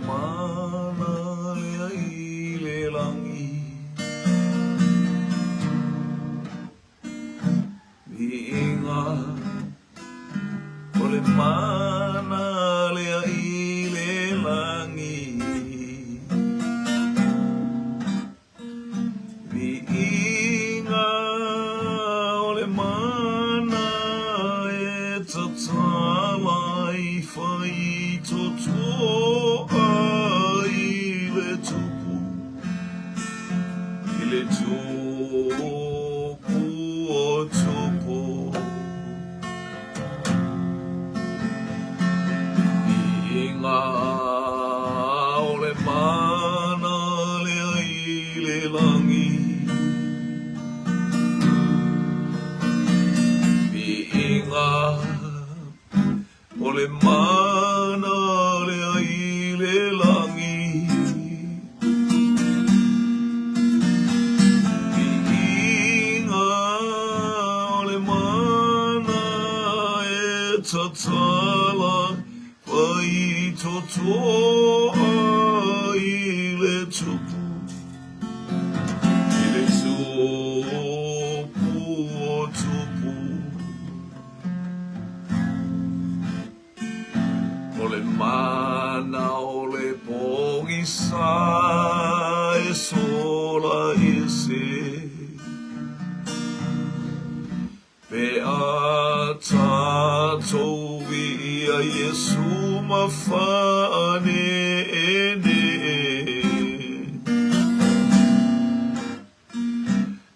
mana lea i le lagi. Viiga o le mana lea i le lagi. Viiga o le mana e tatala i faitotoa i le tupu, i le tupu o tupu. Viiga o le mana lea i le lagi. Viiga o le mana lea i le lagi. Viiga o le mana e tatala faitotoa i le tupu, i le tupu o tupu. O le mana o le pogisa e sola ese. Pe a tatou viia Iesu ma whaaneenee.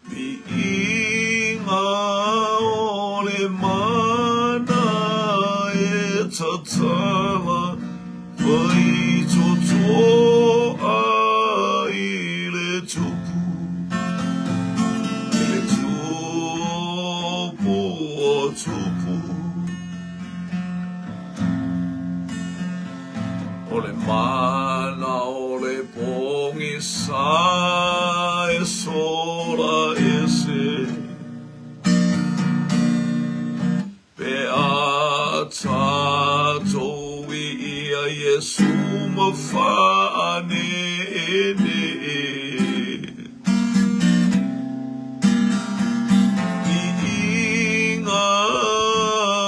Viiga o le mana e tatala faitotoa i le tupu, i le tupu o tupu. O le mana o le pogisa e sola ese. Pe a tatou viia Iesu ma whaaneenee. Viiga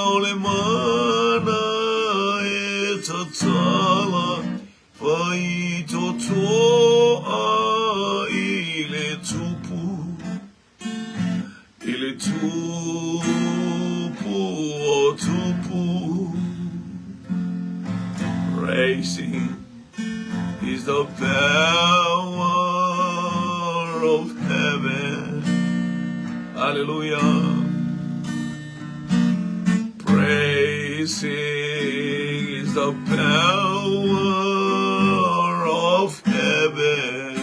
o le mana e tatala faitotoa i le tupu, i le tupu o tupu. Praising is the power of heaven. Hallelujah. Praising is the power of heaven.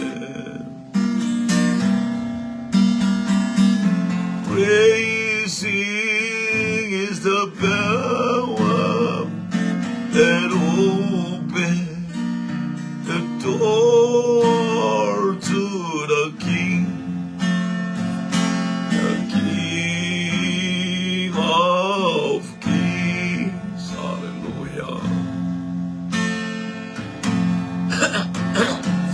Praising is the power that opens the door to the King, the King of Kings. Hallelujah.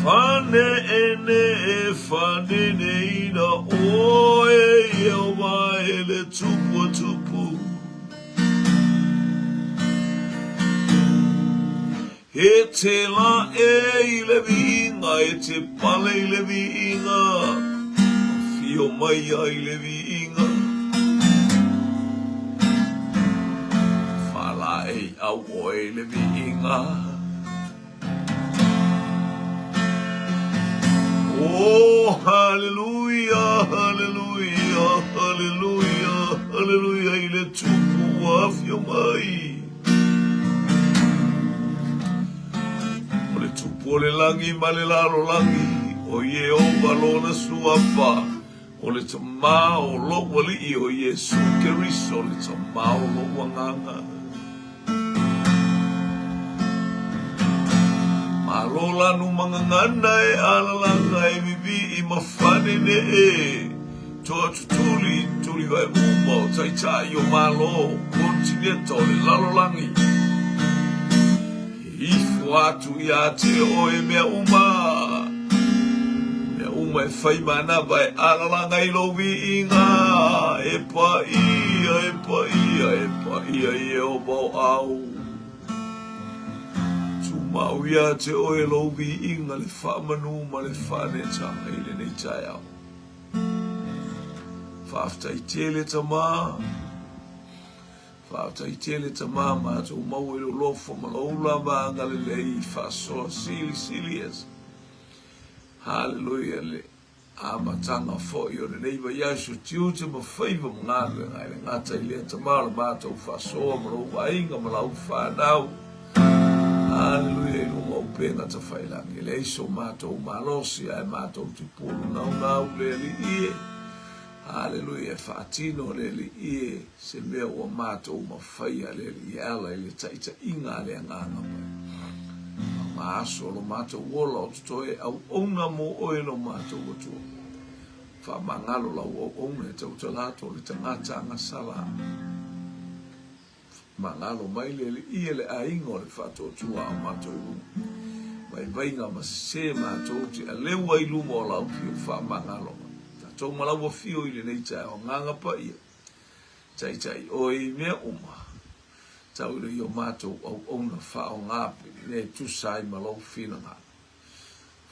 Whaneenee, whaneneina oe Ieova e le tupu o tupu. E te la e i le viiga, e te pale i le viiga, Afio mai ai le viiga. Whalaei au oe i le viiga. Oh, hallelujah, hallelujah, hallelujah, hallelujah i le tupu ua afio mai. O le tupu o le lagi ma le lalolagi, o Ieova lona suafa, o le Tama o lou Alii o Iesu Keriso, le Tama o lou Agaga. Malo lanu magagana e alalaga e vivii ma fanenee toa tutuli tuli vae uma o taitai o Malo, kontineta o le lalolagi. Ifo atu ia te oe mea uma, mea uma e whai manava e alalanga i lou viiga, e paia, e paia, e paia i e o mau au. Tumau ia te oe lou viiga le whaamanu ma le whaanetanga i lenei taeao. Whaafetai tele tama. Faafetai tele tama matou maua i lou lofa ma lou lava agalelei i faasoa silisili ese. Haleluia le amataga foi o lenei vaiaso tiute ma faiva ma galuega e le gata i lea tama o le matou faasoa ma lou aiga ma lau fanau. Haleluia i luga o upega tafailagi e leai so matou malosi ae matou te pulu naunau le Alii e. Haleluia e faatino le Alii e se mea ua matou mafaia le Alii e ala i le taitaiga a le Agaga Paia. A o ngā aso o lo matou ola o totoe auauna mō oe lo matou Atua. Faamagalo lau auauna e tautala atu o le tagata agasala. Magalo mai le Alii e le aiga o le faatuatua a o matou i luma. Vaivaiga ma sese matou te aleua i luma o lau afio faamagalo mai. Tatou ma lau afio i lenei taeao agaga paia. Taitai oe i mea uma. Tauilo i o matou auauna faaaoga mea e tusa ai ma lou finagalo.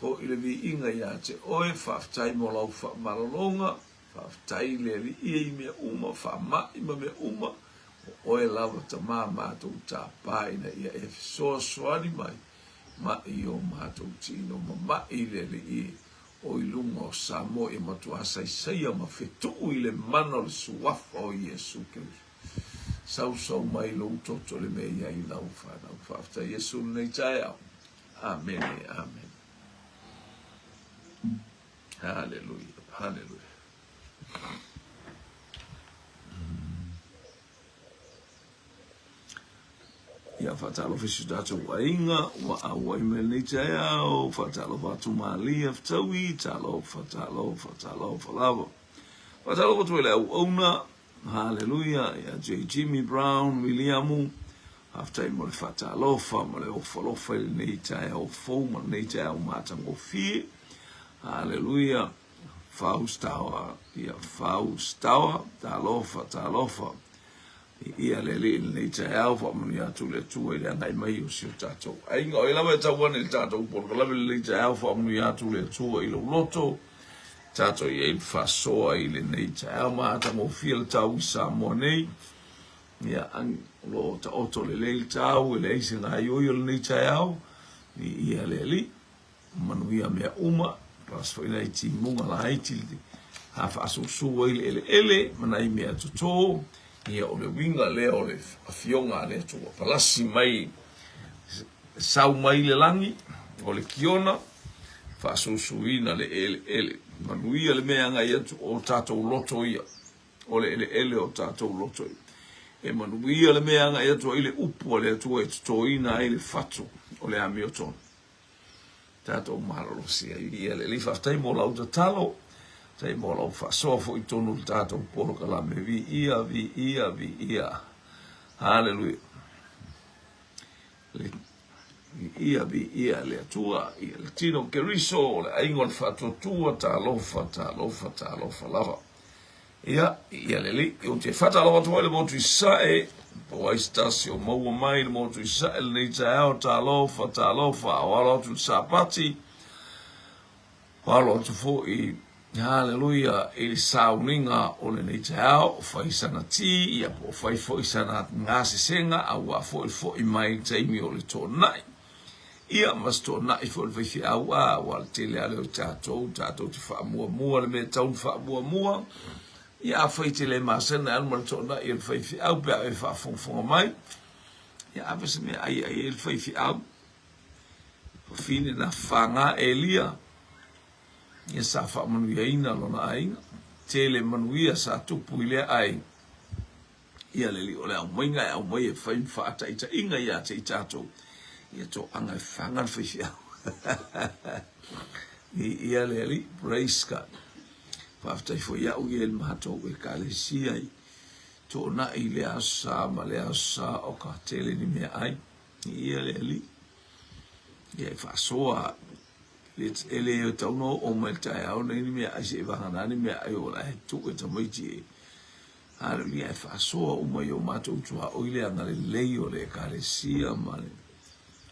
Foi le viiga ia te oe, faafetai mo lau faamalologa. Faafetai le Alii i mea uma, faamai ma mea uma, o oe lava Tama matou tapa ina ia e fesoasoani mai ma'i o matou tino ma ma'i le Alii o i luga o Samoa ia matuā saisaia ma fetuu i le mana o le Suafa o Iesu Keriso. Sausau mai lou toto le mea i ai lau fanau. Faafetai Iesu lenei taeao. Amene, amene. Haleluia, haleluia. Ia faatalofa i si o tatou aiga ua auai mai lenei taeao, faatalofa atu Malia Fetaui, talofa, talofa, talofa lava. Faatalofa atu i le auauna, haleluia, ia J. Jimmy Brown, Wiliamu, faafetai mo le faatalofa ma le ofalofa i lenei taeao fou ma lenei taeao matagofie. Haleluia, Faustawa, ia Faustawa, talofa, talofa. Ia le Alii i lenei taeao, faamanuia atu le Atua i le agai mai o si o tatou aiga. O ai lava e tau ane i le tatou polokalame i lenei taeao, faamanuia atu le Atua i lou loto. Tatou i ai le faasoa i lenei taeao, matagofie le tau i Samoa nei. Ia, o lo o taoto lelei le tau, e leai se gaoioi o lenei taeao. Ia le Alii. Manuia mea uma, palasi foi nai timuga laiti a faasusu ai le eleele ma nai mea toto. Ia o le uiga lea o le afioga a le Atua, palasi mai, sau mai le lagi o le kiona, faasusuina le eleele. Manuia le mea e agai atu o tatou loto ia, o le eleele o tatou loto ia. E manuia le mea e agai atu ai le upu a le Atua e totoina ai le fatu o le amiotonu. Tatou malolosi ai ia le Alii. Faafetai mo lau tatalo, faafetai mo lau faasoa foi i totonu o le tatou polokalame. Viia, viia, viia. Haleluia. Le viia, viia le Atua, ia le tino Keriso, o le aiga o le faatuatua, talofa, talofa, talofa lava. Ia, ia lelei, ou te faatalofa atu ai le motu i Sasae, po o ai se tasi o maua mai le motu i Sasae lenei taeao, talofa, talofa, o alo atu le Sapati, o alo atu foi, haleluia, i le sauniga o lenei taeao, o fai sana ti, ia po o fai foi sana gasesega, aua foi le foi mai i le taimi o le toonai. Ia, ma se toonai foi le faifeau, a, ua le tele lava lea o tatou, tatou te faamuamua le mea e tatau ona faamuamua. Ia, afai e te le masani e alu ma le toonai a le faifeau pe a e faafogafoga mai, ia ave se mea ai ai ai le faifeau. Fafine na faga Elia, ia sa faamanuiaina lona aiga. Tele manuia sa tupu i lea aiga. Ia le alii o le aumaiga e aumai e fai ma faataitaiga ia te i tatou, ia toaga e faga le faifeau. Ia le alii, praise God. Faafetai foi ia'u ia i le matou ekalesia i toonai i le aso sa ma le aso sa o ka tele ni meaai. Ia le alii. Ia e faasoa e le tatau ona oo mai le taeao nei ni meaai seiavagana ni meaai o la e tuu e tamaiti e Haleluia e faasoa uma i o matou tuaoi le agalelei o le Ekalesia ma le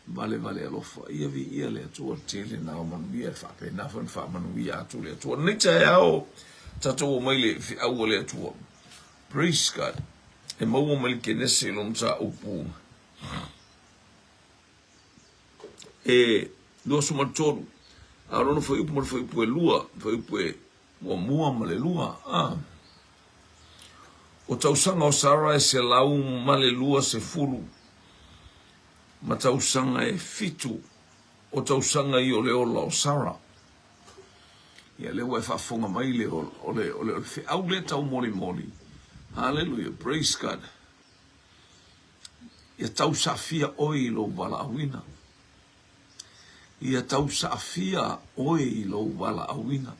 valevale alofa. Ia viia le Atua tele na o manuia e faapena foi ona faamanuia atu le Atua. Lenei taeao tatou omai le feau a le Atua. Praise God. E maua mai le Kenese i lona mataupu e 23, a o lona fuaiupu ma le fuaiupu e lua, fuaiupu e muamua ma le lua. A. O tausaga o Sara e 120 ma tausaga e fitu o tausaga ia o le ola o Sara. Ia lea ua e faafofoga mai le o le o le o le feau lea taumolimoli. Hallelujah, praise God. Ia tausaafia oe i lou valaauina. Ia tausaafia oe i lou valaauina.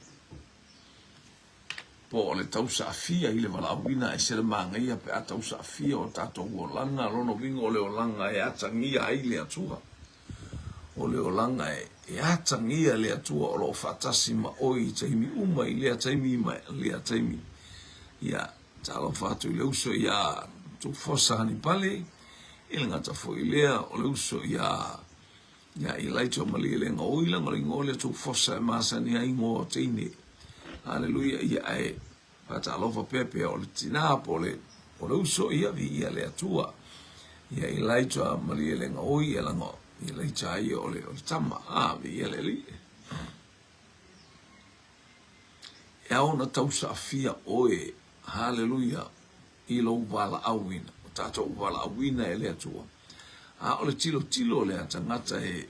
Po o le tausaafia i le valaauina e se le manaia pe a tausaafia o tatou olaga, lona uiga o le olaga e atagia ai le Atua. O le olaga e atagia le Atua o lo o faatasi ma oe i taimi uma i lea taimi ma lea taimi. Ia, talofa atu i le uso iā Tufosa Hanipale, i le gata foi lea o le uso iā iā Elijah Malielegaoi, leaga o le igoa lea Tufosa e masani ai igoa o teine. Haleluia, ia ae faatalofa pea pea o le tinā po o le o le uso, ia viia le Atua. Ia Elijah Malielegaoi, ia leaga o Elijah ia o le o le tama, a viia le Alii. E ao ona tausaafia oe, haleluia, i lou valaauina, o tatou valaauina e le Atua. A o le tilotilo lea a tagata e,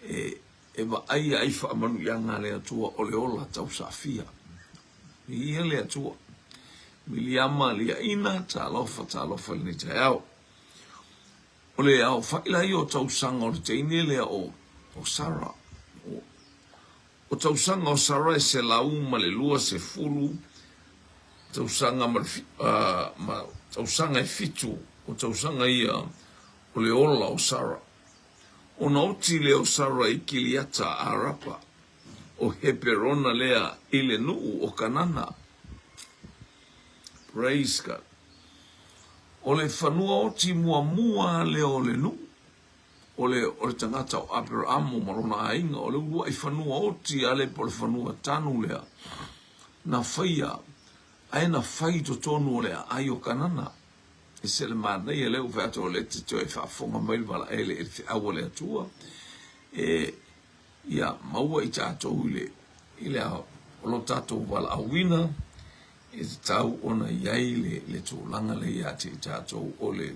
e, e vaaia ai faamanuiaga a le Atua o le ola tausaafia. Viia le Atua. Miliama liaina, talofa, talofa i lenei taeao. O le aofai la ia o tausaga o le teine lea o, o Sara. O, O tausaga o Sara e 120 tausaga ma le, ma tausaga e fitu o tausaga ia o le ola o Sara. Ona oti lea o Sara i Kiriata Arapa, o Heperona lea i le nuu o Kanana. Praise God. O le fanua oti muamua lea o le nuu. O le, o le tagata o Aperamo ma lona aiga, o le uluai fanua oti a le po o le fanua tanu lea na faia, ae na fai i totonu o le aai o Kanana. E se le manaia lea ua fai atu o lea te toe faafofoga mai le valaele i le feau a le Atua, e, ia maua i tatou i le, i le, o lo tatou valaauina, e tatau ona i ai le, le tulaga lea ia te i tatou o le,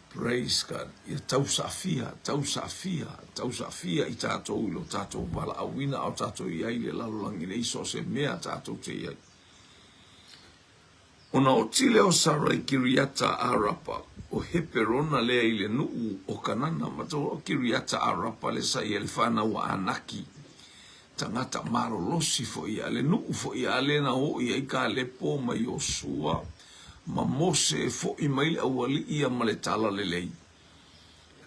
Praise God. Ia tausaafia, tausaafia, tausaafia i tatou i lo tatou valaauina a o tatou i ai i le lalolagi nei so o se mea tatou te i ai. Ona oti lea o Sara i Kiriata Arapa, o Heperona lea i le nuu o Kanana, ma o Kiriata Arapa lea sa i ai le fanau a Anaki, tagata malolosi foi ia, le nuu foi ia lea na oo i ai Kalepo ma Iosua, ma Mose e foʻi mai le aualii ia ma le talalelei.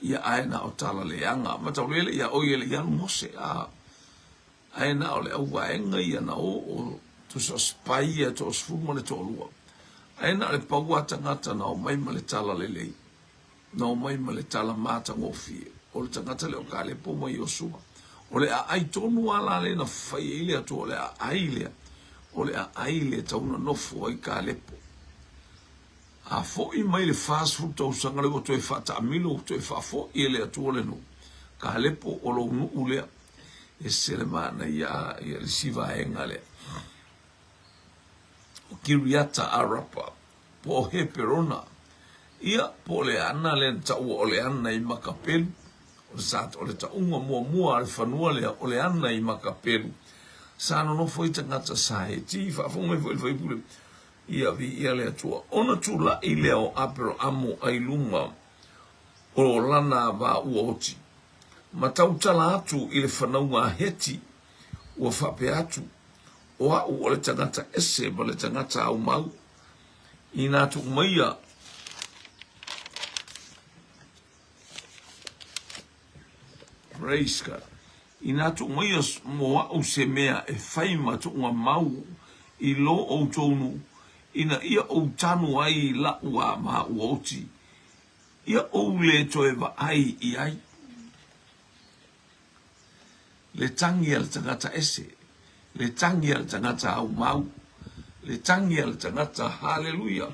Ia ae na o tala leaga. Mataulele ia oi e le i alu Mose, a ae na o le auvaega ia na o o tusa o spy ia toasefulu ma le toalua. Ae na o le pau a tagata na omai ma le talalelei. Na omai ma le tala matagofie, o le tagata lea o Kalepo ma Iosua. O le aai tonu lava la lea na fai ai le Atua, o le aai lea, o le aai lea tau na nofo ai Kalepo. A foi mai le 40 tausaga lea ua toe faataamilo, ua toe faafoi e le Atua le nuu, Kalepo o lou nuu lea. E ese le manaia ia le isi vaega lea. O Kiriata Arapa, po o Heperona, ia, po o le ana lea na taua o le ana i Makapelu, o le sa, o le tauga muamua a le fanua lea, o le ana i Makapelu, sa nonofo ai tagata sa Heti, faafofoga mai foi le faipule, ia, viia le Atua. Ona tulai lea o Aperamo ai luga o lana vā ua oti, ma tautala atu i le fanauga a Heti, ua faapea atu, O au o le tagata ese ma le tagata aumau. Inā tuu maia Praise God. Inā tuu maia mo aʻu se mea e fai ma tuʻuga mau i lo ʻoutou nuu, ina ia ʻou tanu ai i laʻu a ma aʻu oti, ia ʻou le toe vaʻai i ai. Le tagi a le tagata ese, le tagi a le tagata aumau, le tagi a le tagata, haleluia,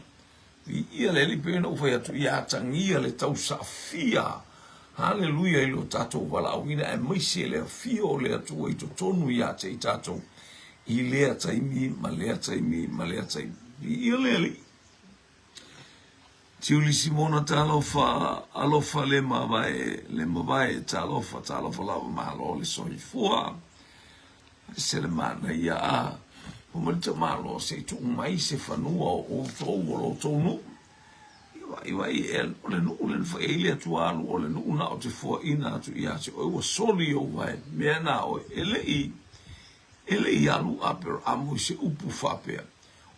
Viia le Alii, pei ona ou fai atu, ia atagia le tausaafia, haleluia, i lo tatou valaauina, aemaise le afio o le Atua i totonu ia te i tatou i lea taimi ma lea taimi ma lea taimi. Viia le Alii. Tiuli Simona talofa, alofa le mavae, le mavae, talofa, talofa lava, malo le soifua. Se le manaia a Pomalita Malo se i tuu mai se fanua o outou o lo outou nuu. Ia vaivai e o le nuu lea na fai ai le Atua alu o le nuu na o te fuaina atu ia te oe ua soli ou vae mea na oe e le i e le i alu Aperamo i se upu faapea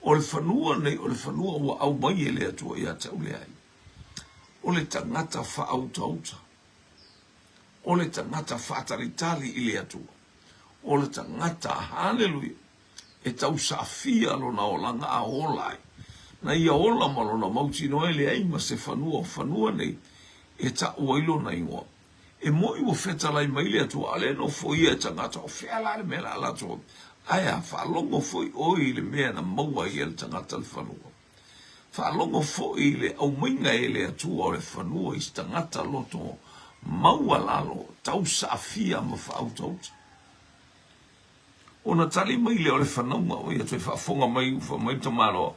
o le fanua nei o le fanua ua aumai e le Atua ia te au leai o le tagata faautauta o le tagata faatalitali i le Atua o le tagata, haleluia, e tausaafia lona olaga a ola ai. Na ia ola ma lona mautinoa e leai ma se fanua o fanua nei e taʻu ai lona igoa. E moʻi ua fetalai mai le Atua, ʻaʻole e nofoia e tagata, o fea la le mea la latou ai? Ae a, faalogo foi ʻoe i le mea na maua ai e le tagata le fanua. Faalogo foi i le aumaiga e le Atua o le fanua i se tagata loto maualalo, tausaafia ma faautauta. Ona tali mai lea o le fanauga, o ia toe faafofoga mai, ua fai mai le tamaloa,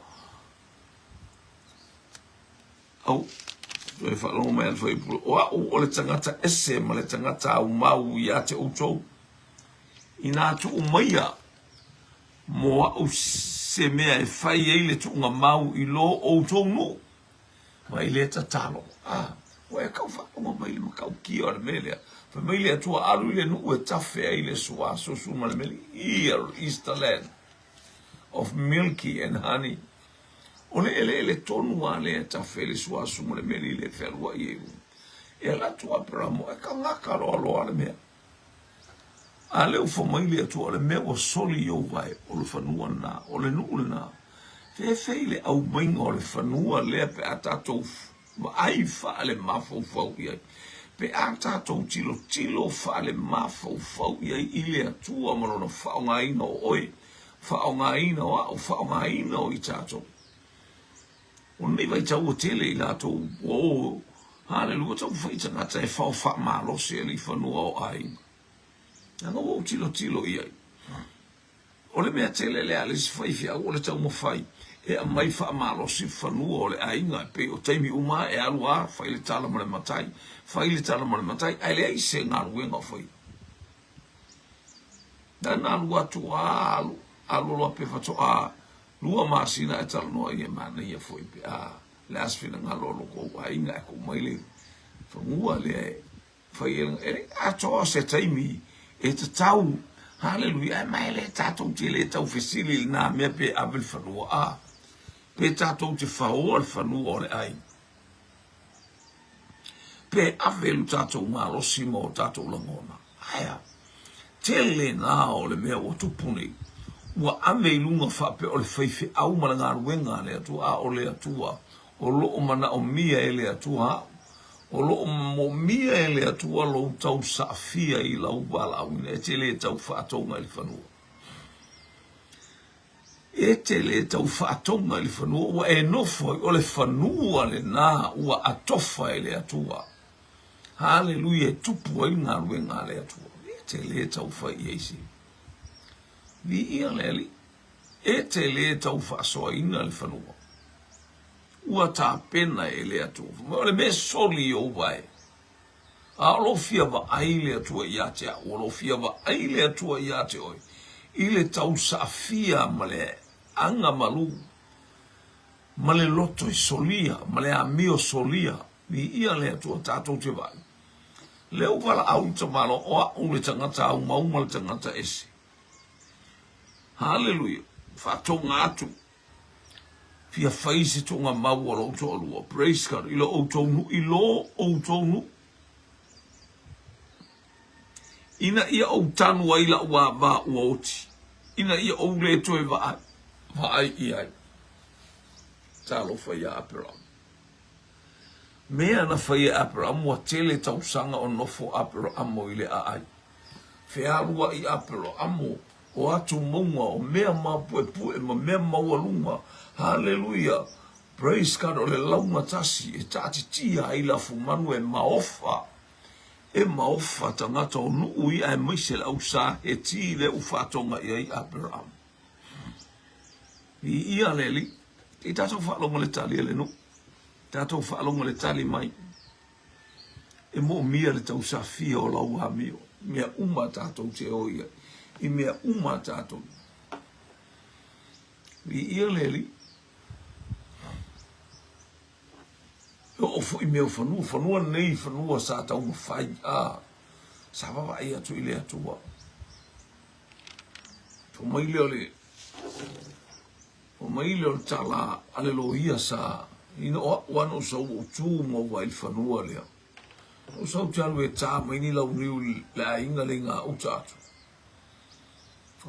Au, toe faalogo mai a le fuaipule, o au o le tagata ese ma le tagata aumau ia te outou. Inā tuu maia mo aʻu se mea e fai ai le tuuga mau i lo outou nuu. Mai lea tatalo, a, ua e kau faalogo mai le matautia o le mea lea. Fai mai le Atua, alu i le nuu e tafe ai le suā susu ma le meli, Here is the land of milky and honey. O le eleele tonu a lea e tafe ai le suā susu ma le meli le fealuai ai luga. E ala atu Aperamo, e kagaka loa loa le mea. A lea ua fai mai le Atua, o le mea ua soli i ou vae, o le fanua lena, o le nuu lena. Fefe i le aumaiga o le fanua lea pe a tatou vaai faalemafaufau i ai, pe a tatou tilotilo faalemafaufau i ai i le Atua ma Lona faaaogaina o oe, faaaogaina o au, faaaogaina o i tatou. O lenei vaitau ua tele i latou ua o Haleluia, ua taumafai tagata e fao faamalosi alii fanua o aiga. Leaga ua ou tilotilo i ai. O le mea tele lea a le isi faifeau o le taumafai e aumai faamalosi fanua o le aiga e pei o taimi uma e alu a fai le tala ma le matai, fai le tala ma le matai ae leai se galuega o faia. Na na alu atu a alu alu loa pe faatoa lua masina e talanoa ia manaia foi pe a le a se finagalo o lo kou aiga e kou mai le fanua lea e fai ai e le atoa se taimi e tatau haleluia ae mai le tatou te le tau fesili i lena mea pe ave le fanua a pe tatou te faoa le fanua o le aiga pe ave lo tatou malosi ma o tatou lagona. Ae a? Tele na o le mea ua tupu nei, ua ave i luga faapea o le faifeau ma le galuega a le Atua, a o le Atua o lo o manaomia e le Atua au. O lo o momia e le Atua lou tausaafia i lau valaauina, e te le tau faatoga i le fanua. E te le tau faatoga i le fanua ua e nofo ai, o le fanua lena ua atofa e le Atua. Haleluia, e tupu ai le galuega a le Atua. E te le tau fai i ai se viia le Alii. E te le tau faasoaina le fanua. Ua tapena e le Atua. O le mea soli i ou vae. A o lo fia vaai le Atua ia te au, o lo fia vaai le Atua ia te oe, i le tausaafia ma le aga malū, ma le loto e solia, ma le amio solia, Viia le Atua tatou te vaai. Lea ua valaau le tamaloa, o a'u le tagata aumau ma le tagata ese. Haleluia! Faatoga atu. Fia fai se toga mau a lou toalua. Praise God. I lo outou nuu, i lo outou nuu. Ina ia ou tanu ai la'u ava ua oti, ina ia ou le toe vaai, vaai i ai. Talofa ia Aperama. Mea na fai e Aperama ua tele tausaga o nofo Aperamo i le aai. Fealuai Aperamo o atu mauga o mea mapuepue ma mea maualuga. Haleluia! Praise God, o le lauga tasi e taatitia ai lafumanu e maofa, e maofa tagata o nuu ia aemaise le au sa Heti lea ua faatoga i ai Aperamo. Viia le Alii. Se i tatou faalogo le tali a le nuu. Tatou faalogo le tali mai. E moomia le tausafia o lau amio. Mea uma tatou te o i ai. I mea uma tatou. Viia le Alii. E oo foi mea o fanua, fanua nei fanua sa taumafai a sa vaavaai atu i le Atua. Fai mai lea o le Fai mai lea o le tala a le loia sa ina o a'u lava na ou sau ua ou tu ma ou vaai i le fanua lea. Na ou sau ou te alu e ta mai ni launiu i le aiga lea i gauta atu.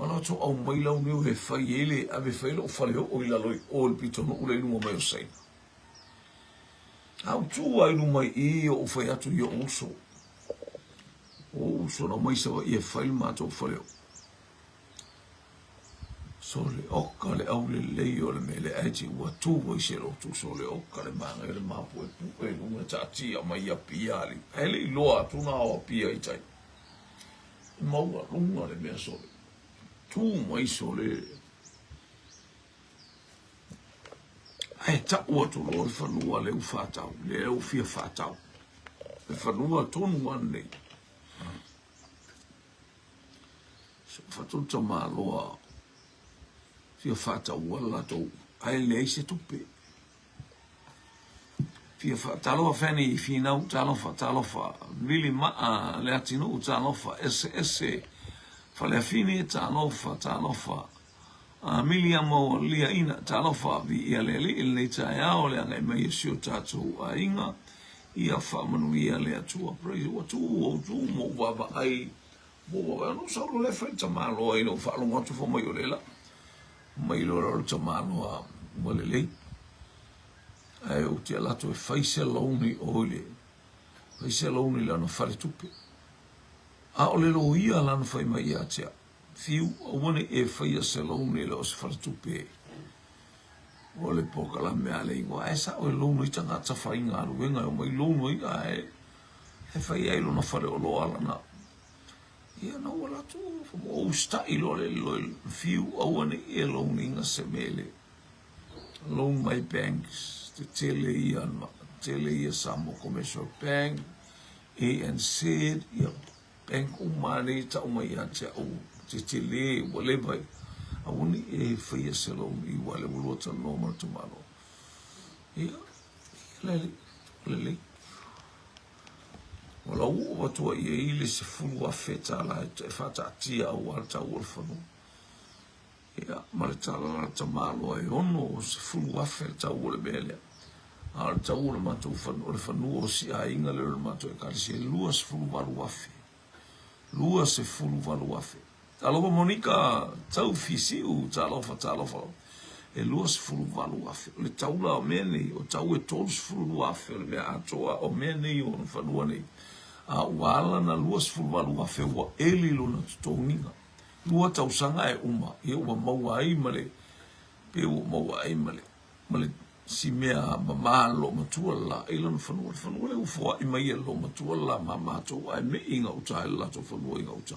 Ala atu aumai launiu e fai ai le ave fai lou faleoo i lalo i o i le pitonuu lea i luga mai o Saina. A ou tu lava i luma i i ou fai atu i ou uso. O ou uso na omai Savaii e fai le matou faleoo. Sole oka le aulelei o le mea lea ae te ua tu ai se lotu sole oka le manaia o le mapuepue i luga taatia mai i Apia alii. Ae le i loa atu na ao Apia i tai. Maualuga le mea sole. Tu mai sole. Ae tau atu loa le fanua lea ua faatau, lea ua fia faatau. Le fanua tonu lava lenei. Fatu le tamaloa fia faataua le latou ae leai se tupe. Fia fa talofa Fanny Finau talofa talofa Vili Maa Leatinuu talofa ese ese Faleafine talofa talofa Miliama Liaina talofa Viia le Alii i lenei taeao le agai mai o si o tatou aiga ia faamanuia le Atua. Praise ua tu ou tu ma ou vaavaai ma ou vaavaai ona ou sau loa lea fai le tamaloa ina ua faalogo atu fai mai o le la mai loa le tamaloa ua lelei. Ae ou te alu atu e fai se loan i o i le fai se loan i lana faletupe. A o le loia lana fai mai ia te au, Fiu, aua ne i e faia se loan e le o se faletupe o le polokalame a le igoa. Ae sao e loan ai tagata faigaluega e omai loan ai ae e fai ai lona faleoloa lana. Ia na ua latou ua usitai loa le loi fiu aua ne i e loan ina se mea le loan mai banks tetele ia tele ia Samoa Commercial Bank, ANZ, ia bank uma nei e tau mai ia te au tetele ua leva aua ne i e faia se loan i ua le ua lua talanoa ma le tamaloa. Ia, ia le lelei. Ua lauoo atu ai i ai le $10,000 e faataatia aua le tau o le fanua. Ia, ma le tala la tamaloa e $60,000 le tau o le mea lea. A o le tau o le matou fanua, o le fanua o si aiga lea o le matou ekalesia e $28,000. $28,000. Talofa Monika, Taufisiu, talofa, talofa lava. E $28,000. O le tau la o mea nei, o tau e $32,000 o le mea atoa o mea nei o fanua nei. A ua ala na $28,000 ua eli lona totogiga. Lua tausaga e uma, ia ua maua ai ma le, pe ua maua ai ma le, ma le si mea mama le loomatua le la i lona fanua. Le fanua lea ua foai mai e le loomatua le la ma matou ae mei i gauta i le latou fanua i gauta.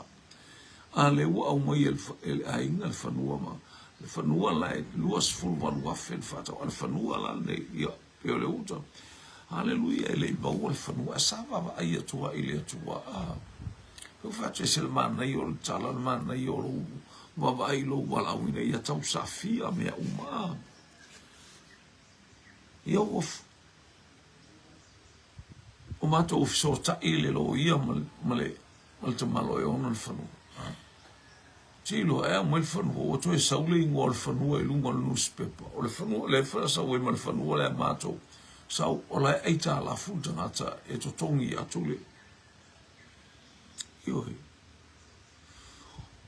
A lea ua aumai e le aiga le fanua ma le fanua la e $28,000 le faatau. A le fanua la lenei, ia, pei o le uta. Haleluia, e le i maua le fanua. Ae sa vaavaai atu ai i le Atua. A, ua fai atu ese le manaia o le tala, le manaia o lou vaavaai i lou valaauina ia tausafia mea uma. Ia ua o matou fesootai le loia ma le, ma le, ma le tamaloa e ona le fanua. Tilo e aumai le fanua, ua toe sau le igoa o le fanua i luga o le nusipepa. O le fanua, lea foi sau ai ma le fanua lea matou. Sau, o la e aitalafu le tagata e totogi atu le... Ioe.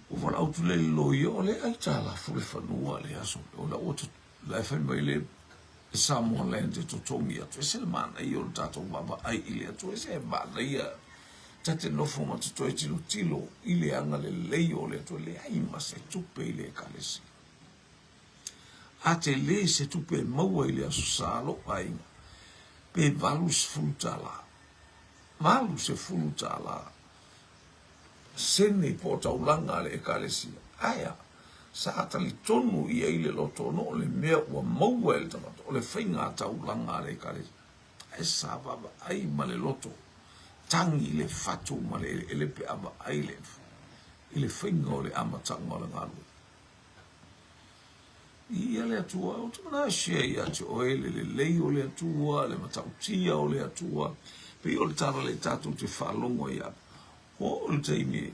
Ua valaau atu lea i le loia, o lea e aitalafu le fanua le aso o la ua la e fai mai le Samoa Land e totogi atu. Ese le manaia o le tatou vaavaai i le Atua, ese le manaia ta te nofo ma te toe tilotilo i le agalelei o le Atua, leai ma se tupe i le Ekalesia. A tele se tupe e maua i le Aso Sa lou aiga, pe $80, $80 sene po o taulaga a le Ekalesia. Aea, sa talitonu i ai le loto ona o le mea ua maua e le tagata, o le faiga taulaga a le Ekalesia. Ae sa vaavaai ma le loto, tagi le fatu ma le eleele pe a vaai i le faiga o le amataga o le galuega. Viia le Atua, ou te manao e share ia te oe le lelei o le Atua, le matautia o le Atua, pei o le tala lea tatou te faalogo ai ia. Oo le taimi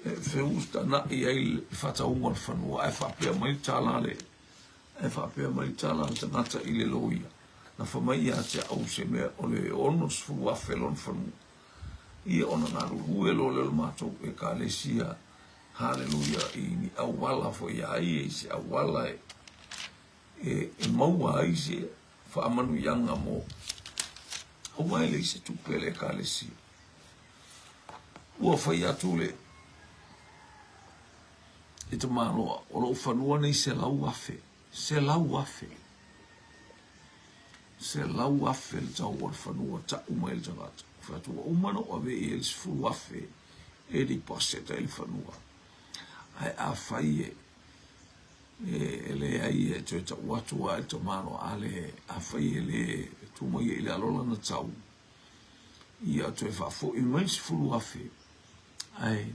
e feutana'i ai le faatauga o le fanua, ae faapea mai le tala a le, ae faapea mai le tala a le tagata i le loia, na fai mai ia te au se mea o le $60,000 lona fanua. Ia ona galulue loa lea o le matou Ekalesia Haleluia i ni auala foi a ia i se auala e, e, e maua ai se faamanuiaga mo aua e leai se tupe a le Ekalesia. Ua fai atu le e tamaloa, o lou fanua nei $100,000, $100,000, $100,000 le tau o le fanua tau mai le tagata. Fai atu ua uma ona ou ave i ai le $10,000 e deposit ai le fanua. Ae afai e e leai e toe tau atu lava i le tamaloa, a le, afai e le tuu mai i lalo lana tau, ia toe faafoi mai le $10,000 ae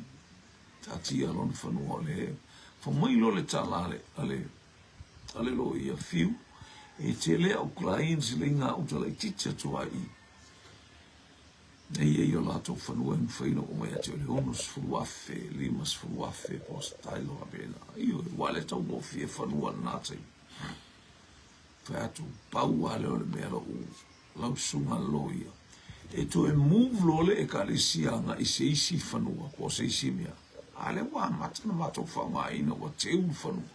taatia lona fanua o lea. Fai mai loa le tala a le, a le, a le loia Fiu, e tele au clients lea i gauta laitiiti atu lava i i. E i ai o latou fanua e mafai ona oo mai ia te oe le $60,000, $50,000 po o se tailo faapena. Ioe, aua o lea e taugofie fanua i lena taimi. Fai atu, pau lava lea o le mea lou lausuga loia. E toe move loa le ekalesia agai i se isi fanua po o se isi mea, a lea ua amata ona matou faaaogaina ua teu le fanua.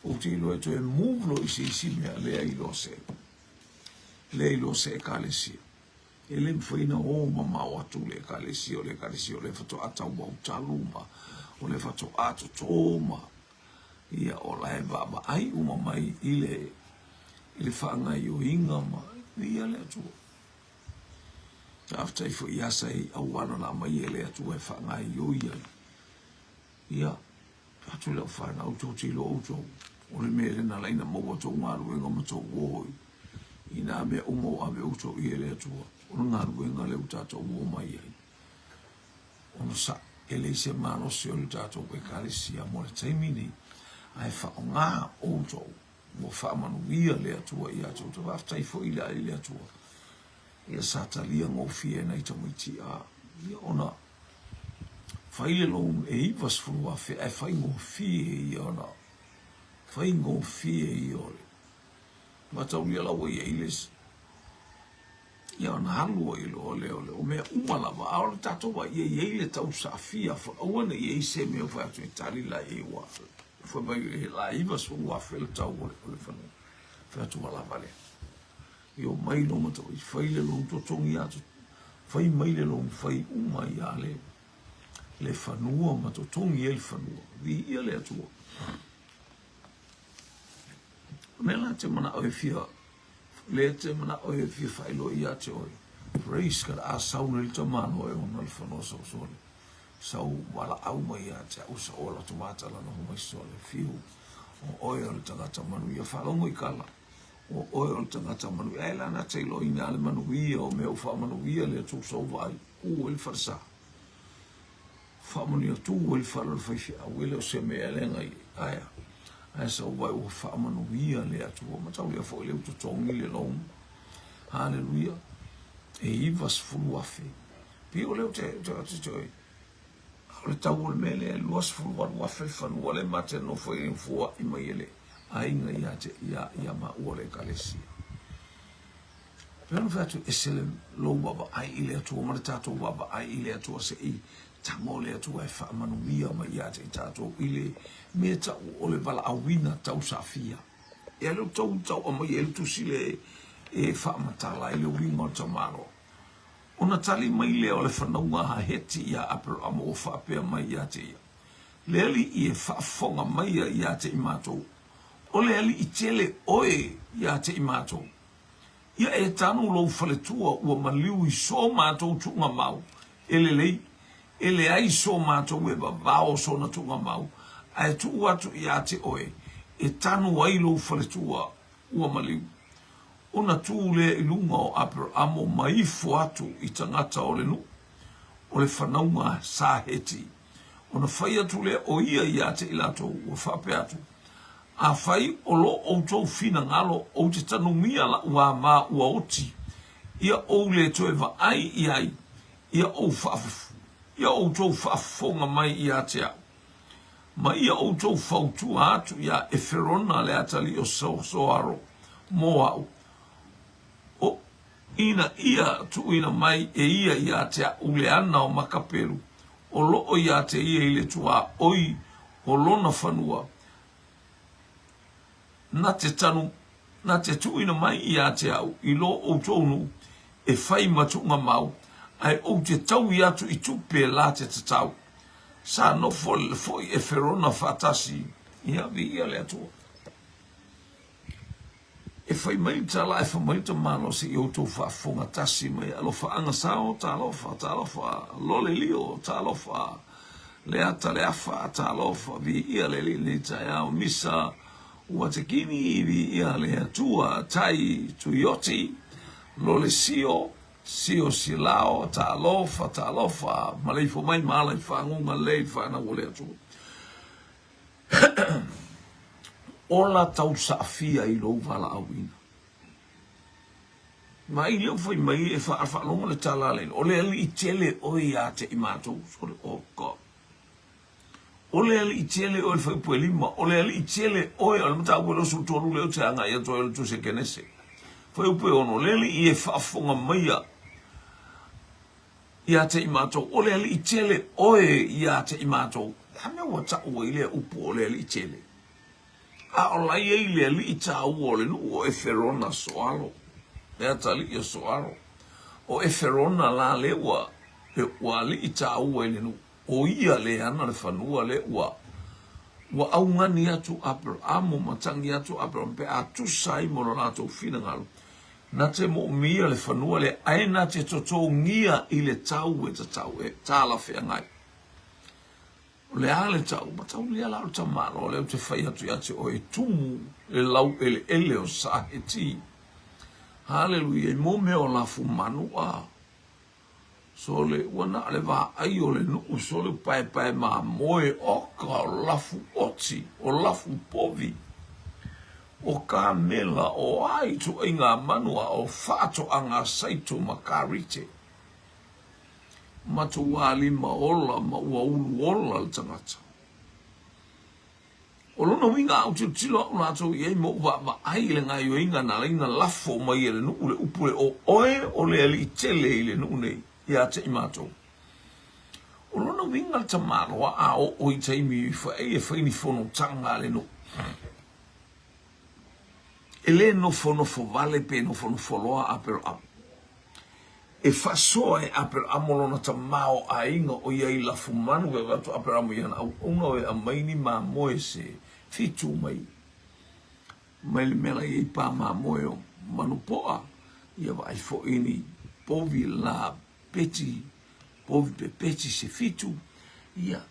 Ou te iloa e toe move loa i se isi mea, lea iloa se, lea iloa se ekalesia. E le mafai ona o mamao atu le Ekalesia, o le Ekalesia o lea faatoa tauautalu ma o lea faatoa toto ma ia o la e vaavaai uma mai i le i le faagaoioiga ma viia le Atua. Faafetai foi ia sa i auala na aumai e le Atua e faagaoioi ai. Ia, atu i lau fanau tou te iloa outou, o le mea lea na ala ai ona maua tou galuega ma tou o i nā mea uma ua ave outou i ai e le Atua, o le galuega lea ua tatou o mai ai. Onosai, e leai se malosi o le tatou Ekalesia mo le taimi nei, ae faaaoga outou ua faamanuia le Atua ia te outou. Faafetai foi i le Atua, ia sa talia gofie e nai tamaiti a, ia ona fai le loan e $90,000 ae faigofie ia ona faigofie ia o le mataulia la ua i ai le ia ona alu ai loa lea o le o mea uma lava a o le tatou vaai ia i ai le tausaafia foi aua ne i i ai se mea ua fai atu e tali la i ai ua fai mai e la $90,000 le tau o le fanua fai atu ua lava lea Ia omai loa ma tau fai le loan totogi atu, fai mai le loan fai uma ia le le fanua ma totogi ai le fanua. Viia le Atua. O mea la te manao e fia, le te manao e fia faailoa ia te oe. Praise God, a sau nei le tamaloa e ona le fanua sau sole. Sau valaau mai ia te au sa ola tomata lana ho mai sole. Fiu, o oe o le tagata manuia. Faalogo i kala. O oe o le tagata manuia. Ae la na te iloaina le manuia o mea ua faamanuia le Atua sa ou vaai, tu ai le falesa. Faamanuia tu ai le fale o le faifeau, e le o se mea leaga i ae. Ae sa ou vaai ua faamanuia le Atua. Mataulia foi lea ua totogi le loan. Haleluia. E $90,000. Pei o lea ou te, te, te, te, A o le tau o le mea lea, e $28,000 le fanua lea ma te nofo ai e foai mai e le aiga ia te ia ia maua le ekalesia. Pei ona fai atu, ese le lou vaavaai i le Atua ma le tatou vaavaai i le Atua se i Tago le Atua e faamanuia mai ia te i tatou i le mea tau o le valaauina tausaafia. Ia lea ua tau tau aumai ai le tusi lea e faamatala ai le uiga o le tamaloa. Ona tali mai lea o le fanauga a Heti iā Aperama ua faapea mai ia te ia, Le Alii e faafofoga maia ia te i matou, o le Alii tele oe ia te i matou. Ia e tanu lou faletua ua maliu i so matou tuugamau, e lelei, e leai so matou e vavao sona tuugamau, ae tuu atu ia te oe e tanu ai lou faletua ua maliu. Ona tu lea i luga o Aperamo ma ifo atu i tagata o le nuu, o le fanauga sa Heti. Ona fai atu lea o ia ia te i latou, ua faapea atu, Afai o lo outou finagalo ou te tanumia laʻu āmā ua oti, ia ou le toe vaai i ai, ia ou ia outou faafofoga mai ia te au. Ma ia outou fautua atu iā Eferona le atalii o Soaro mo aʻu, o ina ia tuuina mai e ia ia te aʻu le ana o Makapelu, o loo ia te ia i le tuaoi o lona fanua, na te tanu, na te tuuina mai ia te au i lo outou nuu e fai ma tuugamau, ae ou te taui atu i tupe la te tatau. Sa nofo foi Eferona faatasi ia viia le Atua. E fai mai le tala ae fai mai le tamaloa se i outou faafofoga tasi mai alofaaga sao talofa talofa lole lio talofa le ata le afa talofa viia le alii lenei taeao misa ua te kini viia le Atua tai tuioti lole sio sio silao talofa talofa maleifua mai ma ala i faaguga lelei whanau o le Atua. Ola tausaafia i lou valaauina. Ma i lea ua fai mai e faalogo le tala a le o le alii tele oe ia te i matou. Sole, oh God. O le alii tele oe le fuaiupu e 5, o le alii tele oe, o le mataupu e 23 lea ou te agai atu ai o le tusi a Kenese. Fuaiupu e 6, le alii e faafofoga maia ia te i matou, o le alii tele oe ia te i matou. Le a mea ua tau ai lea upu o le alii tele? A o la i ai le alii taua o le nuu o Eferona Soaro, le atalii o Soaro. O Eferona la lea ua, ua alii taua i le nuu, o ia le ana le fanua lea ua, ua augani atu Aperamo ma tagi atu Aperamo pe a tusa ai ma lo latou finagalo. Na te moomia le fanua lea ae na te totogia i le tau e tatau e talafeagai. O le a le tau? Mataulia la o le tamaloa lea ou te fai atu ia te oe e tumu le laueleele o Saheti. Haleluia, i mo mea o lafumanu a. Sole, ua na o le vaai o le nuu, sole ua paepae mamoe, oka, o lafu oti, o lafu povi, o kamela, o a ituaiga manu a o faatoaga saito ma karite. Matuā lima ola ma ua ulu ola le tagata. O lona uiga a ou tilotilo aʻu latou i ai ma ou vaavaai i le gaioiga na ala ai na lafo mai e le nuu le upu le o oe o le alii tele i le nuu nei ia te i matou. O lona uiga le tamaloa a oo i taimi e fai ni fonotaga a le nuu. E le nofonofo vale pe nofonofo loa Aperamo. E faasoa e Aperamo lona tamaoaiga o ia i lafumanu e avatu Aperamo i ana auauna o e aumai ni mamoe se fitu mai mai le mea la i ai pa mamoe o manupoa ia vaai foi ni povi la peti povi pepeti se fitu ia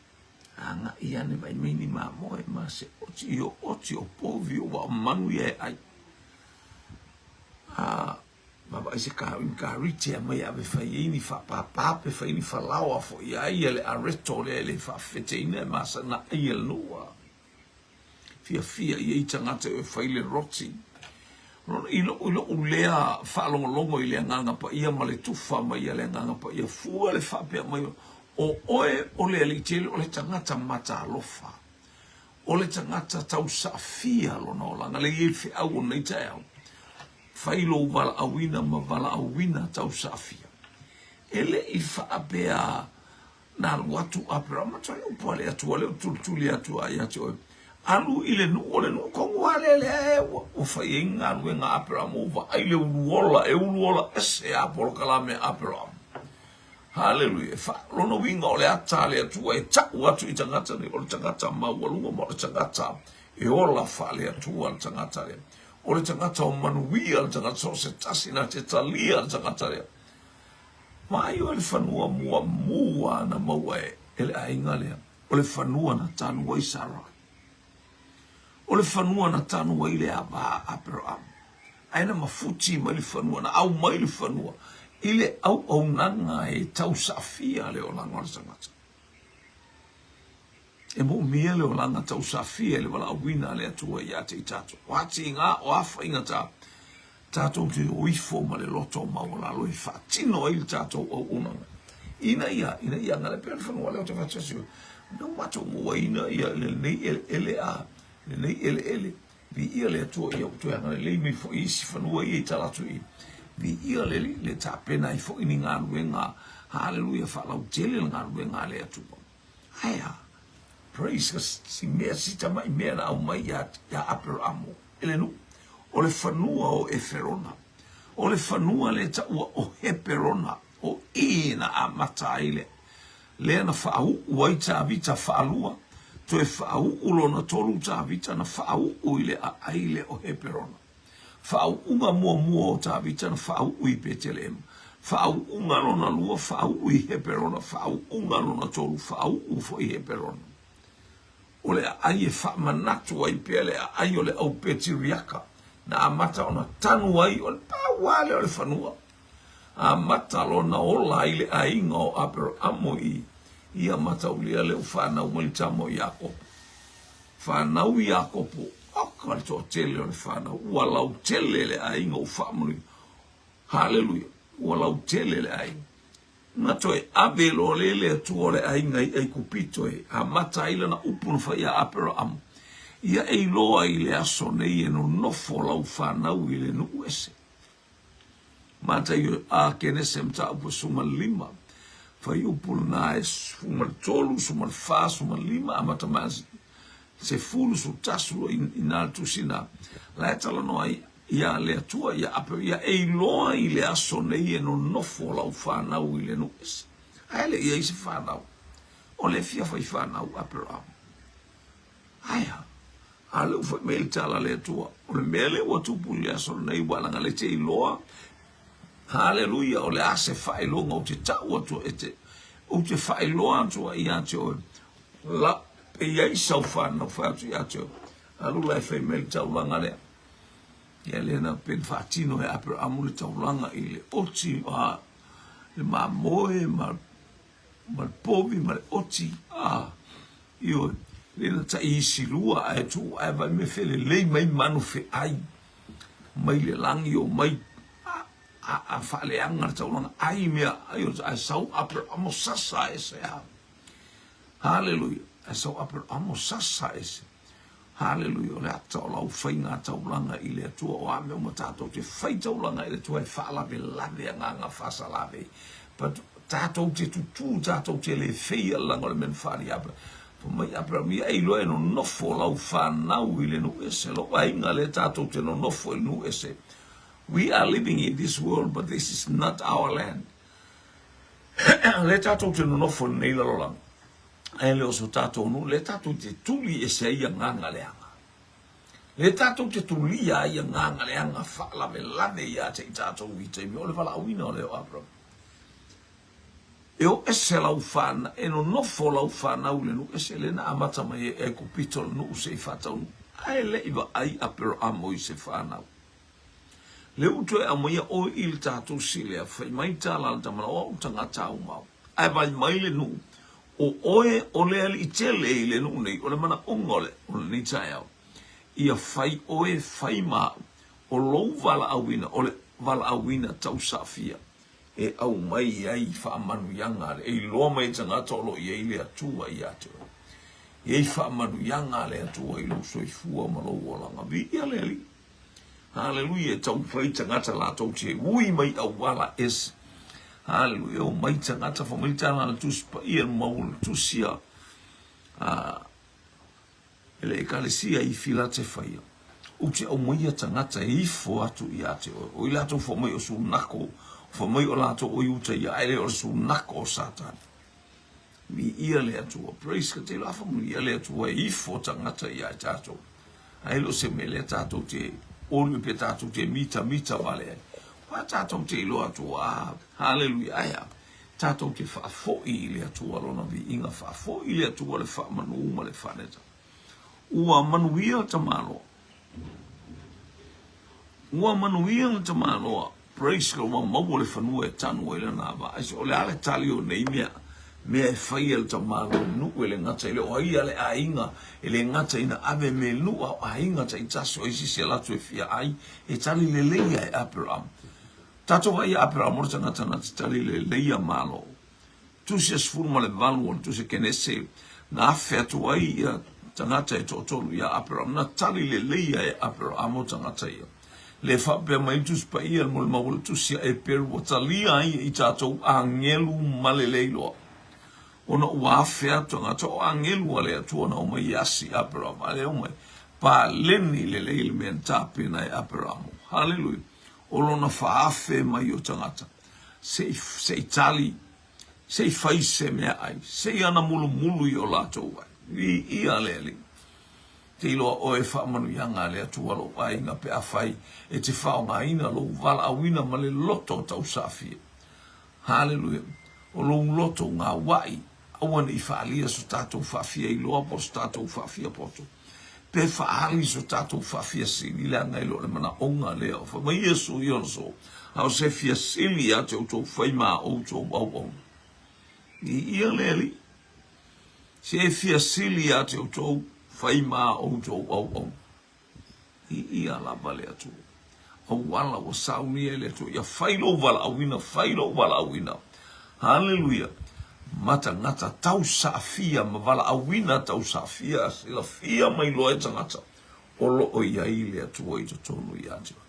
agai ane vaai mai ni mamoe ma se oti i o oti o povi o wa manu ia e ai a Vaavaai se karite a mai ave fai ai ni faapāpā pe fai ni falaoa foi a ia le areto lea e le faafefeteina e masana ai e le nuu a fiafia i ai tagata e fai le roti. I loʻu, i loʻu lea faalogologo i le Agaga Paia ma le tufa mai a le Agaga Paia, fua le faapea mai, o oe o le Alii Tele, o le tagata matalofa, o le tagata tausaafia lona olaga, le i ai le feau o lenei taeao. Fai lou valaauina ma valaauina tausaafia. E le i faapea Na alu atu Aperama toe upu a le Atua lea ua tulituli atu ai ia te oe, Alu i le nuu, o le nuu tonu lava lea lea ua ua fai ai galuega a Aperama, ua vaai le uluola, e uluola ese lava polokalame a Aperama. Haleluia! E fa, lona uiga o le ata a le Atua e tau atu i tagata nei, o le tagata maualuga ma o le tagata e ola faale-Atua le tagata lea. O le tagata o manuia le tagata, so o se tasi na te talia le tagata lea. Vaai oe le fanua muamua na maua e le aiga lea, o le fanua na tanu ai Sarai. O le fanua na tanu ai le ava a Aperahama. Ae na mafuti mai le fanua, na aumai le fanua i le auaunaga e tausaafia le olaga o le tagata. E moomia le olaga tausaafia i le valaauina a le Atua ia te i tatou. O a tiga, o a faigata, tatou te o ifo ma le loto maualalo e faatino ai le tatou auaunaga. Ina ia, ina ia agalelei pea le fanua lea ou te fai atu, na ua matou mauaina ia lenei eleele a, lenei eleele. Viia le Atua ia ua toe agalelei mai foi i isi fanua ia i tala atu i. Viia le Alii le tapena ai foi ni galuega, haleluia, faalautele le galuega a le Atua. Ae a? Praise God, si mea, si tamai mea na aumai ia, ia Aperamo e le nuu, o le fanua o Eferona. O le fanua lea taua o Heperona, o i na amata ai le, lea na faauu ai Tavita faalua, toe faauu lona tolu Tavita na faauu i le aai lea o Heperona. Faauuga muamua o Tavita na faauu i Peteleema. Faauuga lona lua faauu i Heperona, faauuga lona tolu faauu foi i Heperona. O le aai e faamanatu ai pea le aai o le au Petiriaka na amata ona tanu ai o le pau lava lea o le fanua. Amata lona ola ai le aiga o Aperamo i ia mataulia lea ua fanau mai le tama o Iakopo. Fanau Iakopo, oka le toatele o le fanau, ua lautele le aiga ua faamanuia. Haleluia, ua lautele le aiga. Na toe ave loa le le Atua o le aiga i Aikupito e amata ai lana upu na fai ia Aperamo, Ia e iloa i le aso nei e nonofo lau fanau i le nuu ese. Mataio a Kenese mataupu e 15, fuaiupu lena e 13, 14, 15, amata mai 10, 11 i na le tusi na. La e talanoa ai ia le Atua ia Ape, ia e iloa i le aso nei e nonofo lau fanau i le nuu ese. Ae le i ai se fanau. O le fia fai fanau Aperaham. Ae a? A lea ua fai mai le tala a le Atua, o le mea lea ua tupu i le aso lenei, ua leaga le te iloa, haleluia, o le a se faailoga ou te tau atu e te, ou te faailoa atu ai ia te oe, la, pe i ai sau fanau fai atu ia te oe, alu la e fai mai le taulaga lea. Ia lea na pe na faatino e Aperaamu le taulaga i le oti, a, le mamoe ma ma le povi ma le oti, a, ioe, le na tai isi lua ae tuu ae vai me felelei mai manu feai mai le lagi o mai a, a, a faaleaga le taulaga ai mea ai o ae sau Aperamo sasa ese a. Haleluia. Ae sau Aperamo sasa ese. Haleluia, o le ata o lau faiga taulaga i le Atua, o a mea uma tatou te fai taulaga i le Atua e faalavelave agaga faasalave. But tatou te tutū, tatou te le feia le laga o le mea na faaalia Abraham. Fai mai Abraham, ia e iloa e nonofo lau fanau i le nuu ese, lou aiga lea tatou te nonofo i le nuu ese. We are living in this world, but this is not our land. Lea tatou te nonofo i lenei lalolagi, ae le o so tatou nuu, lea tatou te tuli ese ai agaga leaga. Lea tatou te tulia ai agaga leaga faalavelave ia te i tatou i taimi o le valaauina o lea o Abraham. E o ese lau whana, e nonofo lau whanau le nuu ese, le na amata mai e Aikupito le nuu se i whataunu. Ae le i vaai Aperahamo i se whanau. Le u toe aumaia oe i le tatou silea, fai mai tala a le tama, o au tagata aumau. Ae vai mai le nuu, o oe o le alii tele i le nuu nei, o le manaoga o le, o lenei taeao, ia fai oe fai ma au, o lou valaauina, o le valaauina tausaafia, e aumai ai faamanuiaga a le, e iloa mai e tagata o lo o i ai le Atua ia te oe. E i ai faamanuiaga a le Atua i lou soifua ma lou olaga. Viia le Alii. Haleluia, e taumafai tagata latou te ui mai auala ese. Haleluia, omai tagata, fai mai le tala a le Tusi Paia, le mau o le Tusi a, a e le Ekalesia i Filatefaia, ou te aumaia tagata e ifo atu ia te oe, o i latou fai mai o sunako, fai mai o latou o Iuta ia, ae le o le sunako o Satani. Viia le Atua. Praise God. Te iloa faamanuia le Atua e ifo tagata ia i tatou. Ae le o se mea lea tatou te oli pe tatou te mitamita wale ai. Ua tatou te iloa atu, ah, haleluia, ai a, tatou te faafoi i le Atua lona viiga, faafoi i le Atua le faamanu ma le faaneta. Ua manuia le tamaloa. Ua manuia le tamaloa. Praise God, ua maua le fanua e tanu ai lana ava. Aise, o le a le tali o nei mea? Mea e fai e le tamaloa i nuu e le gata i le o ai a le aiga, e le gata ina ave me nuu a o aiga taitasi o ai sisi a latou e fia ai, e tali lelei ia e Aperaham. Tatou vaai ia Aperaham o le tagata na te tali lelei ia Malo. Tusi a 18 o le Tusi a Kenese, na afe atu ai ia tagata e toatolu iā Aperaham, na tali lelei ia e Aperaham o tagata ia. Le faapea mai le Tusi Paia mo le mau o le Tusi a Eperu ua talia ai e i tatou agelu ma le le iloa. Ona ua afe atu tagata o agelu a le Atua na omai e asi Aperaham, a le omai paleni lelei le mea na tapena e Aperaham. Haleluia! O lona faafe mai o tagata. Se i, se i tali, se i fai se meaai, se i ana mulumulu i o latou ai. Viia le Alii. Te iloa oe faamanuiaga a le Atua lou aiga pe afai e te faaaogaina lou valaauina ma le loto tausaafia. Haleluia. O lou loto gaua'i, aua ne i faaalia so tatou faafia iloa po o so tatou faafia poto. Pe faaali so tatou faafia sili, leaga e le o le manaoga lea. Fai mai Iesu i ona so, a o se fia sili ia te outou fai ma a outou auauna. Viia le Alii. Se fia sili ia te outou fai ma a outou auauna. Viia lava le Atua. Auala ua saunia e le Atua. Ia fai lou valaauina, fai lou valaauina. Haleluia. Ma tagata tausaafia ma valaauina tausaafia, silafia mai loa e tagata o lo o i ai le Atua i totonu ia te oe.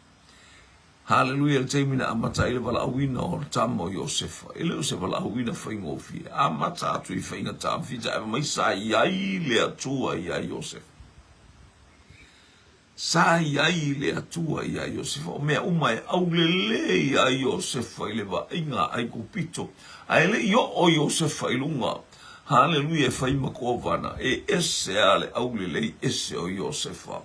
Haleluia, le taimi na amata ai le valaauina o le tama o Iosefa, e le o se valaauina faigofie. Amata atu i faigata ma fita ae mai sa i ai le Atua iā Iosefa. Sa i ai le Atua iā Iosefa, o mea uma e aulelei iā Iosefa i le vaaiga a Aikupito, a e le i oo Iosefa i luga, haleluia, e fai ma kovana, e ese a le aulelei ese o Iosefa.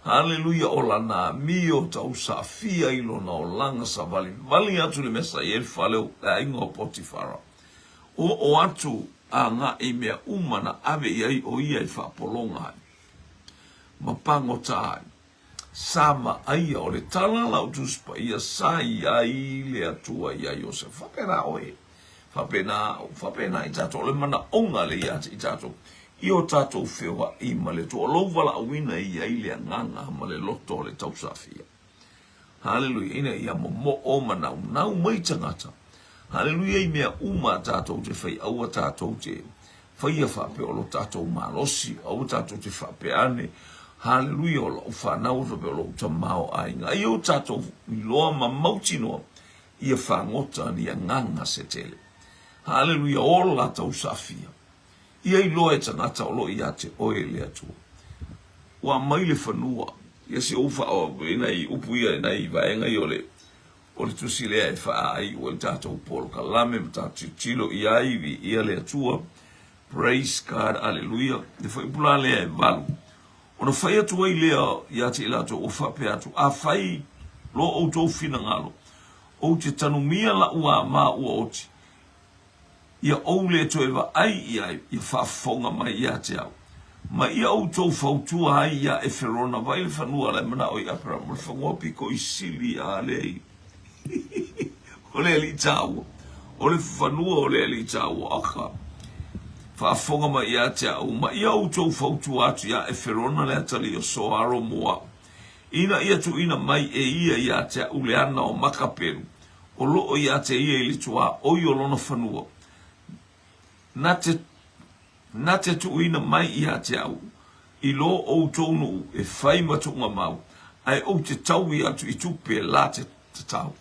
Haleluia, o lana amio tausaafia i lona olaga savalivali atu i le mea sa i ai le fale o le aiga o Potifara. Oo atu agai i mea uma na ave i ai o ia i faapologa ai ma pagota ai. Sa vaaia o le tala lau Tusi Paia sa i ai le Atua iā Iosefa. Faapena oe, faapena au, faapena i tatou, o le manaoga lea ia te i tatou, i o tatou feoai ma le Atua, o lou valaauina e i ai le agaga ma le loto o le tausafia. Haleluia, ina ia momoo ma naunau mai tagata. Haleluia i mea uma a tatou te fai, aua tatou te faia faapea o lo tatou malosi, aua tatou te faapea ane, haleluia, o lau fanau, faapea o lou tamaoaiga. Ai o tatou iloa ma mautinoa, ia fagota ni agaga se tele. Haleluia, ola tausafia. Ia iloa e tagata o lo o ia te oe le Atua. Ua aumai le fanua, ia si ou faaoa i nai upu ia, i nai vaega ia o le, o le tusi lea e faaaiu ai le tatou polokalame ma tatou tilotilo i ai, viia le Atua. Praise God, aleluia. Le fuaiupu la lea e 8. Ona fai atu ai lea ia te i latou ua faapea atu, Afai lo outou finagalo, ou te tanumia la'u āmā ua oti, Ia ou le toe vaai i ai, ia faafofoga mai ia te au. Ma ia outou fautua ai iā Eferona, vaai le fanua la e manao i Aperama, o le fanua piko i sili a le o le alii taua, o le fanua o le alii taua, aka. Faafofoga mai ia te au, ma ia outou fautua atu iā Eferona le atalii o Soaro Moaʻu, ina ia tuuina mai e ia ia te au le ana o Makapelu, o lo o ia te ia i le tuaoi o lona fanua, na te, na te tuuina mai ia te au i lo outou nuu e fai ma tuugamau, ae ou te taui atu i tupe la te tatau.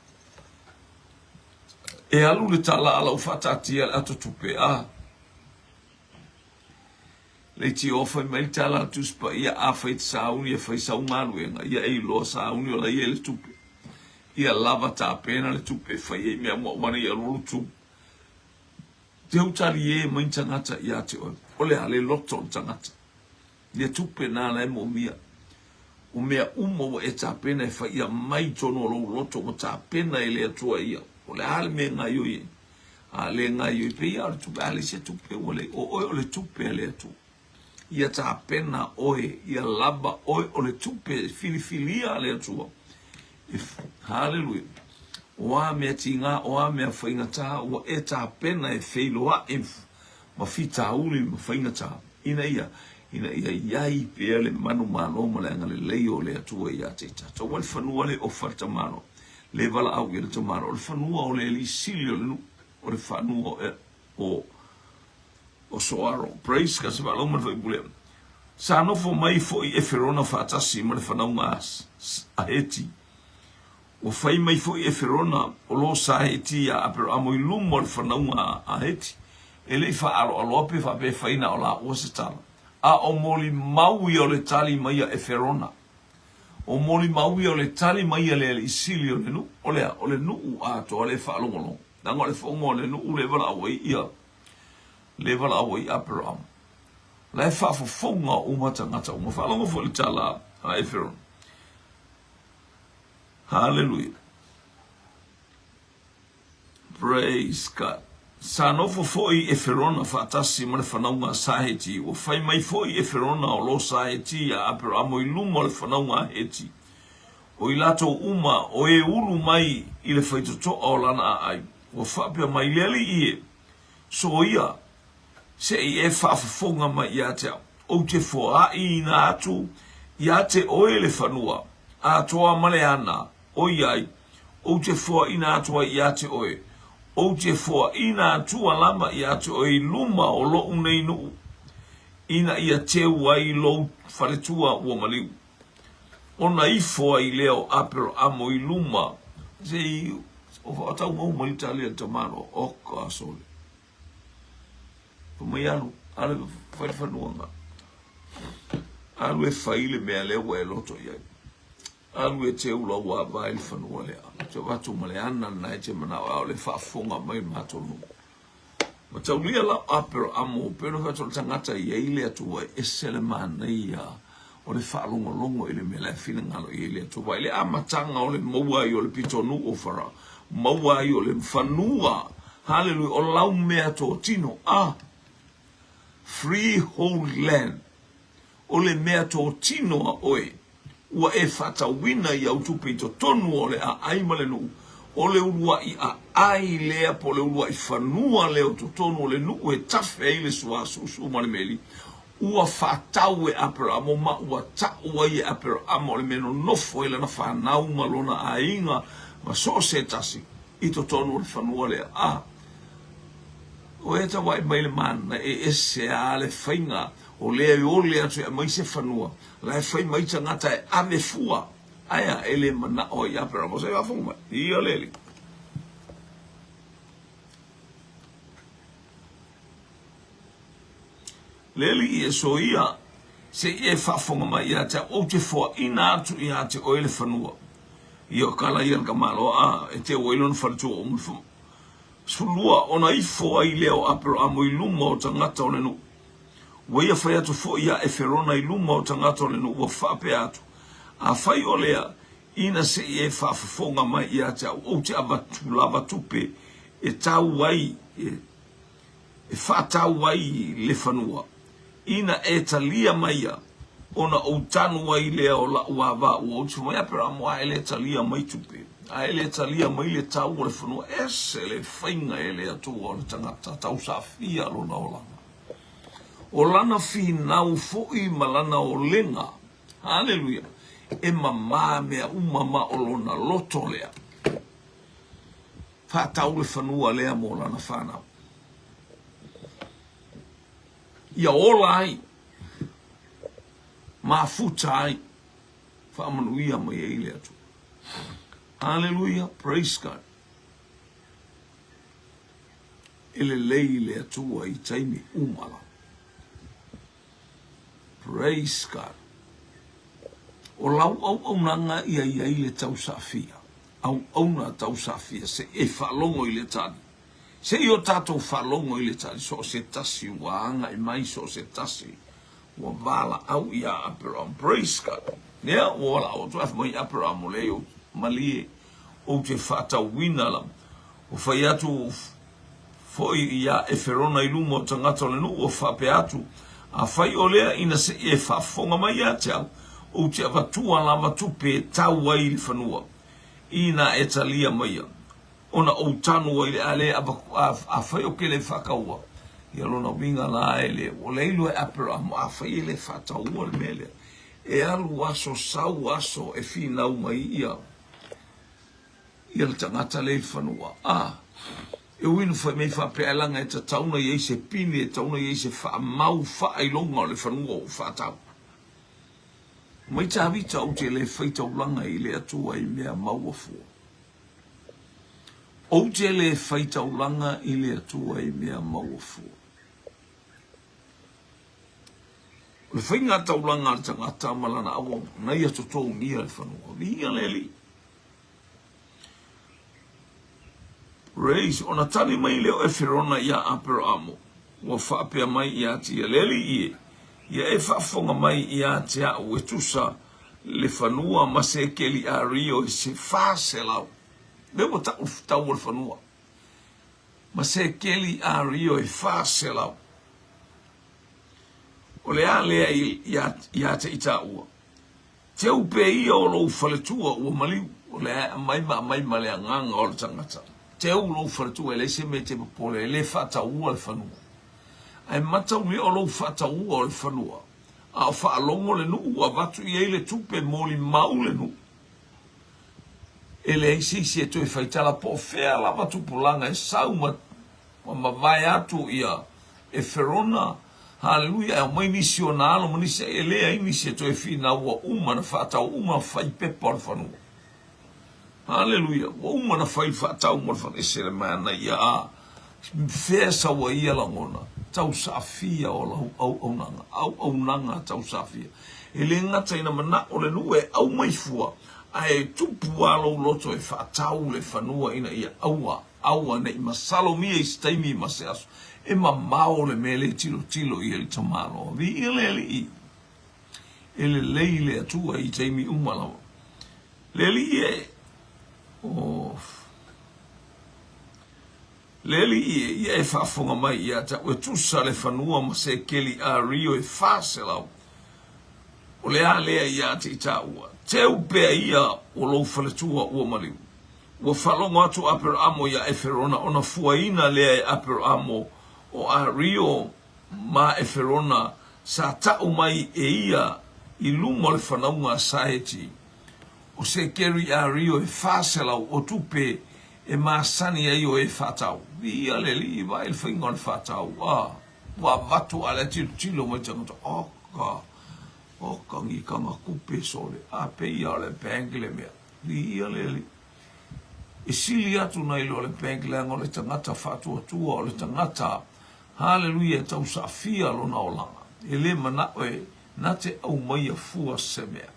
E alu le tala a lau faataatia le ato tupe a leitioa fai mai le tala a le Tusi Paia, afai e te sauni e fai sau galuega, ia e iloa sauni o la e i ai le tupe. Ia lava tapena le tupe e fai ai mea uma aua ne i alualu tu. Teu talie mai tagata ia te oe. O le a le loto o le tagata. Ia tupe na la e moomia. O mea uma ua e tapena e fai ia mai tonu o lou loto ua tapena e le Atua ia. O le a le mea e gaioi ai? A le gaioi pei a o le tupe, a leai se tupe ua leai. O oe o le tupe a le Atua. Ia tapena oe, ia lava oe o le tupe e filifilia a le Atua. Haleluia. O a mea tigā, o a mea faigata, ua e tapena e feiloai ma fitauli ma faigata, ina ia, ina ia i ai pea le manumalo ma le agalelei o le Atua ia te i tatou. Ua le fanua le ofa le tamaloa, le valaau i le tamaloa, o le fanua o le alii sili o le nuu, o le fanua o, o Soaro. Praise God, se faalogo ma le faipule. Sa nofo mai foi Eferona faatasi ma le fanauga a Heti. Ua fai mai foi Eferona o lo sa Heti iā Aperaamo i luma o le fanauga a Heti. E le i faaaloaloa pe faapea e fai na o laua se tala. A o molimau ia o le tali mai a Eferona. O molimau ia o le tali mai a le alii sili o le nuu, o le a? O le nuu atoa le faalogologo. Leaga o le fofoga o le nuu le valaau ai ia le valaau ai Aperaamo. La e faafofoga uma tagata uma. Faalogo foi i le tala a Eferona. Haleluia. Praise God. Sa nofo foi Eferona faatasi ma le fanauga a Saheti. Ua fai mai foi Eferona o lo Saheti iā Aperaamo i luma o le fanauga a Heti. O i latou uma o e ulu mai i le faitotoa o lana aai. Ua faapea mai le alii e, Soia, se i e faafofoga mai ia te au. Ou te foaiina atu ia te oe le fanua atoa ma le ana, ʻoiai, ou te foaiina atu ai ia te oe, ou te foaiina atua lava ia te oe i luma o loʻu nei nuʻu, ina ia teu ai lou faletua ua maliu. Ona ifo ai lea o Aperahamo i luma, se i o faataumau mai le tali a le tamaloa, oka sole. Fai mai alu, alu e fai le fanuaga. Alu e fai le mea lea ua e loto i ai. Alu e teu lau ava i le fanua lea. Te avatu ma le ana lena e te manao a o le faafofoga mai le matou nuu. Mataulia lau Aperahamo, pei ona fai atu o le tagata e i ai le Atua e ese le manaia o le faalogologo i le mea la e finagalo i ai le Atua. Aua i le amataga o le maua ai o le pitonuu o Farao, maua ai o le fanua, haleluia, o lau mea totino, a freehold land, O le mea totino a oe, ua e faatauina i au tupe i totonu o le aai ma le nuu, o le uluai aai lea po o le uluai fanua lea o totonu o le nuu e tafe ai le suasusu ma le meli, ua faatau e Aperamo ma ua tau ai e Aperamo o le mea nonofo ai lana fanau ma lona aiga ma so o se tasi i totonu o le fanua lea. A o e tau vaai mai le mana e ese a le faiga O lea e ole atu e aumai se fanua, la e fai mai tagata e ave fua, ae a, e le manao ai ia Aperamo se faafofoga mai, ia le Alii. Le Alii e soia, se i e faafofoga mai ia te au, ou te foaina atu ia te oe le fanua. Ia o kala ia le tamaloa, a, e teu ai lona faletua uma le fanua. 12 ona ifo ai lea o Aperamo i luma o tagata o le nuu. Ua ia fai atu foi ia Eferona i luma o tagata o le nuu, ua faapea atu, Afai o lea, ina se i e faafofoga mai ia te au, ou te avatu lava tupe e tau ai, e faatau ai le fanua, ina e talia mai ia, ona ou tanu ai lea o la'u ava ua utu mai. Aperamo, a e le talia mai tupe, a e le talia mai le tau o le fanua, ese le faiga e le Atua o le tagata tausafia lona olaga. O lana finau foi ma lana olega, haleluia, e mamā mea uma ma o lona loto lea. Faatau le fanua lea mo lana fanau. Ia ola ai, mafuta ai, faamanuia mai ai le Atua. Haleluia, praise God. E lelei le Atua i taimi uma lava. Praise God. O lau auaunaga ia i ai le tausaafia, auauna tausaafia, se i e faalogo i le tali. Se i o tatou faalogo i le tali, so o se tasi ua agai mai, so o se tasi ua valaau iā Aperaham. Praise God. Lea ua valaau atu, ae fai mai Aperaham, o lea ou malie, ou te faatauina lava. Ua fai atu foi iā Eferona i luma o tagata o le nuu, ua faapea atu, Afai o lea ina se i e faafofoga mai ia te au, ou te avatua lava tupe e tau ai le fanua, ina e talia maia, ona ou tanu ai le a le afai ou ke le faataua, ia lona uiga la e le, ua le iloa e Aperahama, afai e le faataua le mea lea, e alu aso sau aso e finau mai ia. Ia le tagata lea i le fanua. A, e ui ina fai mai faapea e laga e tatau ona i ai se pine, e tatau ona i ai se faamau faailoga o le fanua ua faatau. Mai Tavita ou te le fai taulaga i le Atua i mea maua fua. Ou te le fai taulaga i le Atua i mea maua fua. O le faiga taulaga a le tagata ma lana auauna, na ia totogia le fanua. Viia le Alii. Praise, ona tali mai lea o Eferona iā Aperamo, ua faapea mai ia te ia, Le Alii e, ia e faafofoga mai ia te au e tusa le fanua ma sekeli ario e se 400. Lea ua tau le tau o le fanua ma sekeli ario e 400. O le a lea ia te i tāua? Teu pea ia o lou faletua ua maliu, o lea e aumai ma aumai ma le agaga o le tagata. Teu lou faletua e leai se mea e te popole ai, e le faataua le fanua. Ae mataulia o lou faataua o le fanua, a o faalogo le nuu ua avatu i ai le tupe molimau le nuu. E leai se isi e toe faitala po o fea lava tupulaga e sau ma Ua mavae atu ia Eferona, haleluia, e aumai nisi o na alo ma nisi e leai nisi e toe finau, ua uma na faatau uma fai pepa o le fanua. Haleluia, ua uma na fai le faatau mo le fanua. Ese le manaia, a fea sau ai ia lagona, tausaafia o lau auaunaga, auaunaga tausaafia. E le gata ina manao le nuu e aumai fua, ae tupu a lou loto e faatau le fanua ina ia aua Aua ne i masalomia i se taimi ma se aso. E mamao le mea lea e tilotilo i ai le tamaloa. Viia le Alii. E lelei le Atua i taimi uma lava. Le Alii e, oh. Le Alii e, ia e faafofoga mai ia te au, e tusa le fanua ma sekeli ario e 400. O le a lea ia te i tāua? Teu pea ia o lou faletua ua maliu. Ua faalogo atu Aperamo iā Eferona ona fuaina lea e Aperamo o Ario ma Eferona sa ta'u mai e ia i luma o le fanauga a Saeti. O Sekeri Ario e 400 o tupe e masani ai o e faatau. Viia le Alii, vaai le faiga o le faatau. A, ua avatu a le tilotilo mai tagata, oka, oka gikaga kupe sole, a peia o le bank le mea. Viia le Alii. E sili atu nai lo le bank leaga o le tagata faatuatua, o le tagata, haleluia, e tausaafia lona olaga. E le manao e na te aumaia fua se mea.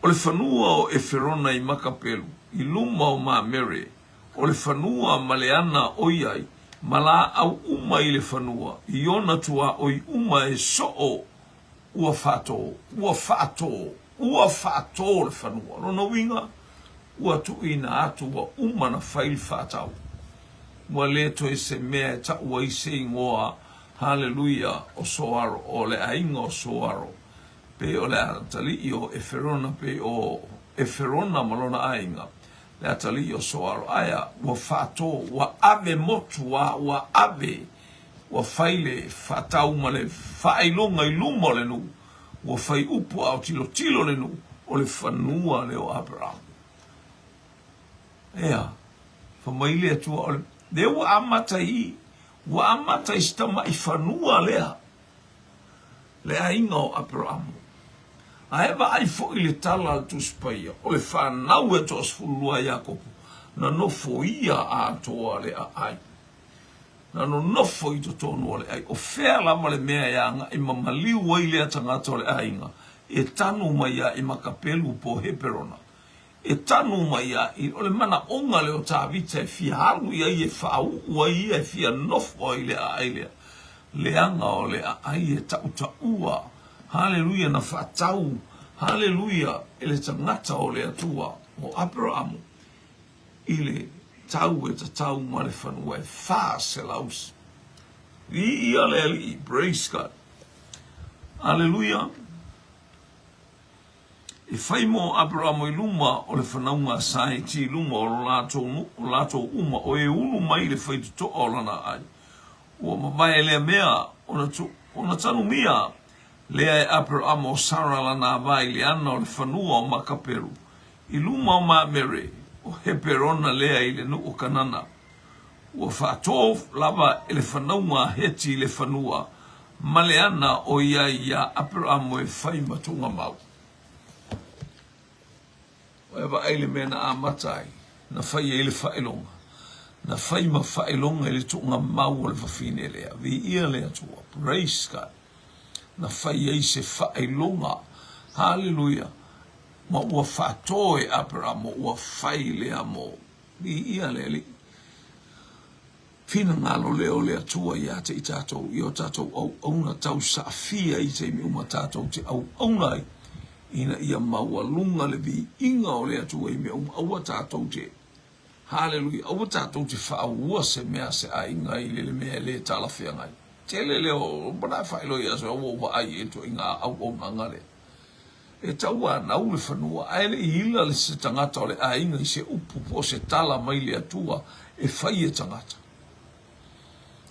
O le fanua o Eferona i Makapelu, i luma o Mamere, o le fanua ma le ana o i ai, ma laau uma i le fanua, i ona tuaoi uma e soo Ua faatō, ua faatō, ua faatō le fanua. Lona uiga, ua tuuina atu, ua uma ona fai le faatau. Ua le toe se mea e tau ai se igoa, haleluia, o Soaro, o le aiga o Soaro, pei o le atalii o Eferona, pei o Eferona ma lona aiga, le atalii o Soaro. Ae a? Ua faatō, ua ave motu, a ua ave Ua fai le faatau ma le faailoga i luma o le nuu, ua fai upu a o tilotilo le nuu, o le fanua lea o Aperahama. Ea, fai mai le Atua, o le, lea ua amata i, ua amata i si tama'i fanua lea, le aiga o Aperahama. Ae vaai foi le tala a le Tusi Paia, o le fanau e toasefululua a Iakopo. Na nofoia atoa le aai. Na nonofo i totonu o le ai. O fea lava le mea e agai ma maliu ai lea tagata o le aiga e tanu mai ai i Makapelu po o Heperona? E tanu mai ai, o le manaoga lea o Tavita e fia alu i ai e faauu ai ia e fia nofo ai i le aai lea, leaga o le aai e tautaua, haleluia, na faatau, haleluia, e le tagata o le Atua, o Aperaamu, i le tau e tatau ma le fanua e 400. Viia le Alii, praise God. Aleluia. E fai mo Aperamo i luma o le fanauga a Saiti i luma o lo latou nuu, o latou uma, o e ulu mai le faitotoa o lana aai. Ua mavae lea mea, ona tu, ona tanumia lea e Aperamo o Sara lana ava i le ana o le fanua o Makaperu, i luma o Mamere, o Heperona lea i le nuu o Kanana. Ua faatō lava e le fanauga a Heti le fanua ma le ana o i ai iā Aperamo e fai ma tuugamau. Ua e vaai i le mea na amata ai, na fai ai le faailoga, na fai ma faailoga i le tuugamau o le fafine lea. Viia le Atua. Praise God. Na fai ai se faailoga. Haleluia. Ma ua faatō e Aperamo, ua fai lea mo. Viia le Alii. Finagalo lea o le Atua ia te i tatou, i o tatou auauna tausaafia i taimi uma tatou te auauna ai, ina ia maualuga le viiga o le Atua i mea uma. Aua tatou te, haleluia, aua tatou te faaua se mea a se aiga i le mea e le talafeagai. Tele lea o mana e faailoa ia ua ou vaai i le ituaiga auaunaga lea. E tauanau le fanua, ae le i ila le se tagata o le aiga i se upu po o se tala mai le Atua e fai e tagata.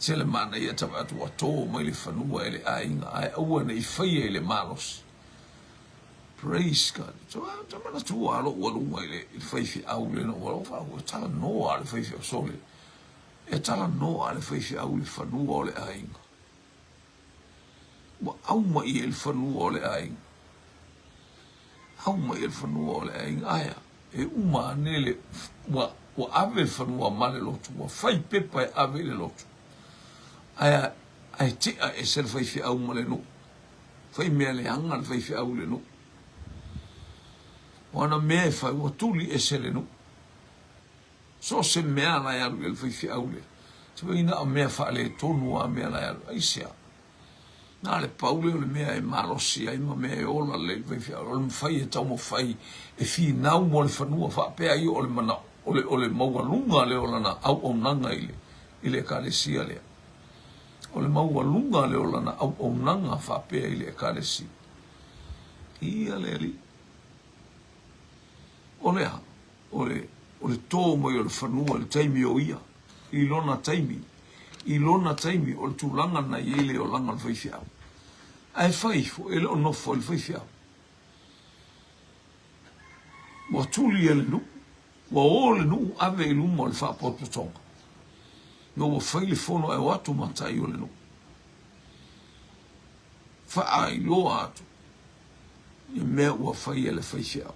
Tele manaia tau atu ua tō mai le fanua e le aiga, ae aua ne i faia i le malosi. Praise God. Ta manatua a lou aluga i le faifeau lea na ou alu, e talanoa a le faifeau sole. E talanoa a le faifeau i le fanua o le aiga. Ua aumai i ai le fanua o le aiga. Aumai i ai le fanua o le aiga. Aea, e uma ane le, ua, ua ave le fanua ma le lotu, ua fai pepa e ave i le lotu. Ae, ae tea ese le faifeau ma le nuu. Fai mea leaga le faifeau i le nuu. O ana mea e fai, ua tuli ese le nuu. So o se mea la e alu i ai le faifeau lea, se mea na o mea faaletonu lava mea la e alu. Aisea? Na o le pau lea o le mea e malosi ai ma mea e ola lelei le faifeau, o le mafai e taumafai e finau mo le fanua faapea ai o le manao, o le, o le maualuga lea o lana auaunaga i le, i le ekalesia lea. O le maualuga lea o lana auaunaga faapea i le ekalesia. Ia le Alii. O le a? O le, o le tō mai o le fanua i le taimi o ia, i lona taimi, i lona taimi, o le tulaga na i ai le olaga o le faifeau. Ae fai ifo, e le o nofo ai le faifeau. Ua tuli e le nuu, ua o le nuu ave i luma o le faapotopotoga. Ma ua fai le fono ae o atu matai o le nuu. Faailoa atu i mea ua fai e le faifeau.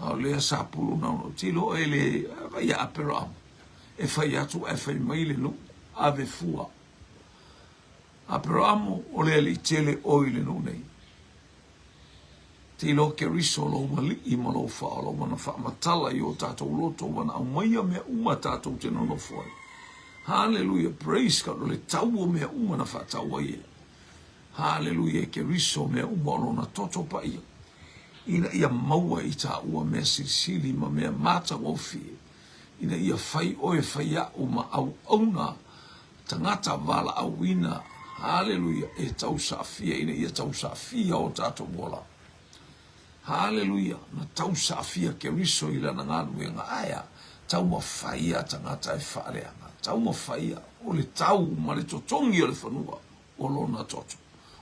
A o lea sa pulu naunau tilo e le vai ia Aperahama e fai atu ae fai mai le nuu ave fua. Aperahama o le alii tele oe i le nuu nei. Tilo Keriso lou alii ma lou faaola ua na faamatala i o tatou loto ua na aumaia mea uma tatou te nonofo ai. Haleluia, praise God, o le tau o mea uma na faatau ai e. Haleluia i Keriso mea uma o lona toto paia, ina ia maua i tāua mea silisili ma mea matagofie, ina ia fai oe fai aʻu ma auauna tagata valaauina, haleluia, e tausaafia, ina ia tausaafia o tatou ola. Haleluia, na tausaafia Keriso i lana galuega, ae a? Taumafai a tagata e faaleaga, taumafai a, o le tau ma le totogi o le fanua, o lona toto.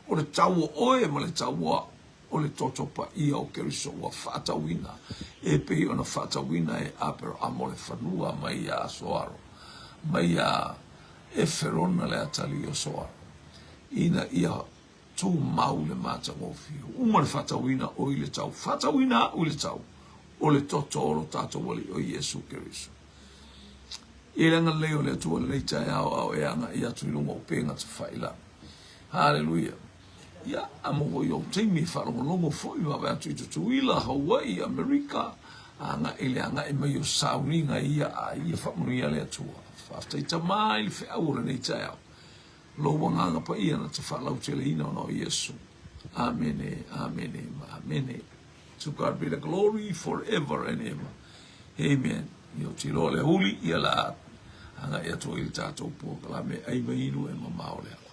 O le tau o oe ma le tau o au, o le toto paia o Keriso ua faatauina, e pei ona faatauina e Aperahama le fanua mai iā Soaro, mai iā Eferona le atalii o Soaro, ina ia tumau le matagofie. Uma le faatauina oe i le tau, faatauina au i le tau. O le toto o lo tatou Alii o Iesu Keriso. I le agalelei o le Atua i lenei taeao a o e agai atu i luga o upega tafailagi. Haleluia. Ia, a maua i ou taimi e faalogologo foi ma vaai atu i Tutuila, Hawaii, Amerika, agai i le agai mai o sauniga ia a ia faamanuia le Atua. Faafetai Tama i le feau o lenei taeao. Lou Agaga Paia na te faalauteleina ona o Iesu. Amene, amene ma amene. To God be the glory forever and ever. Amen. Ia ou te iloa o le huli, ia la agai atu ai i le tatou polokalame ai ma inu e mamao le alo.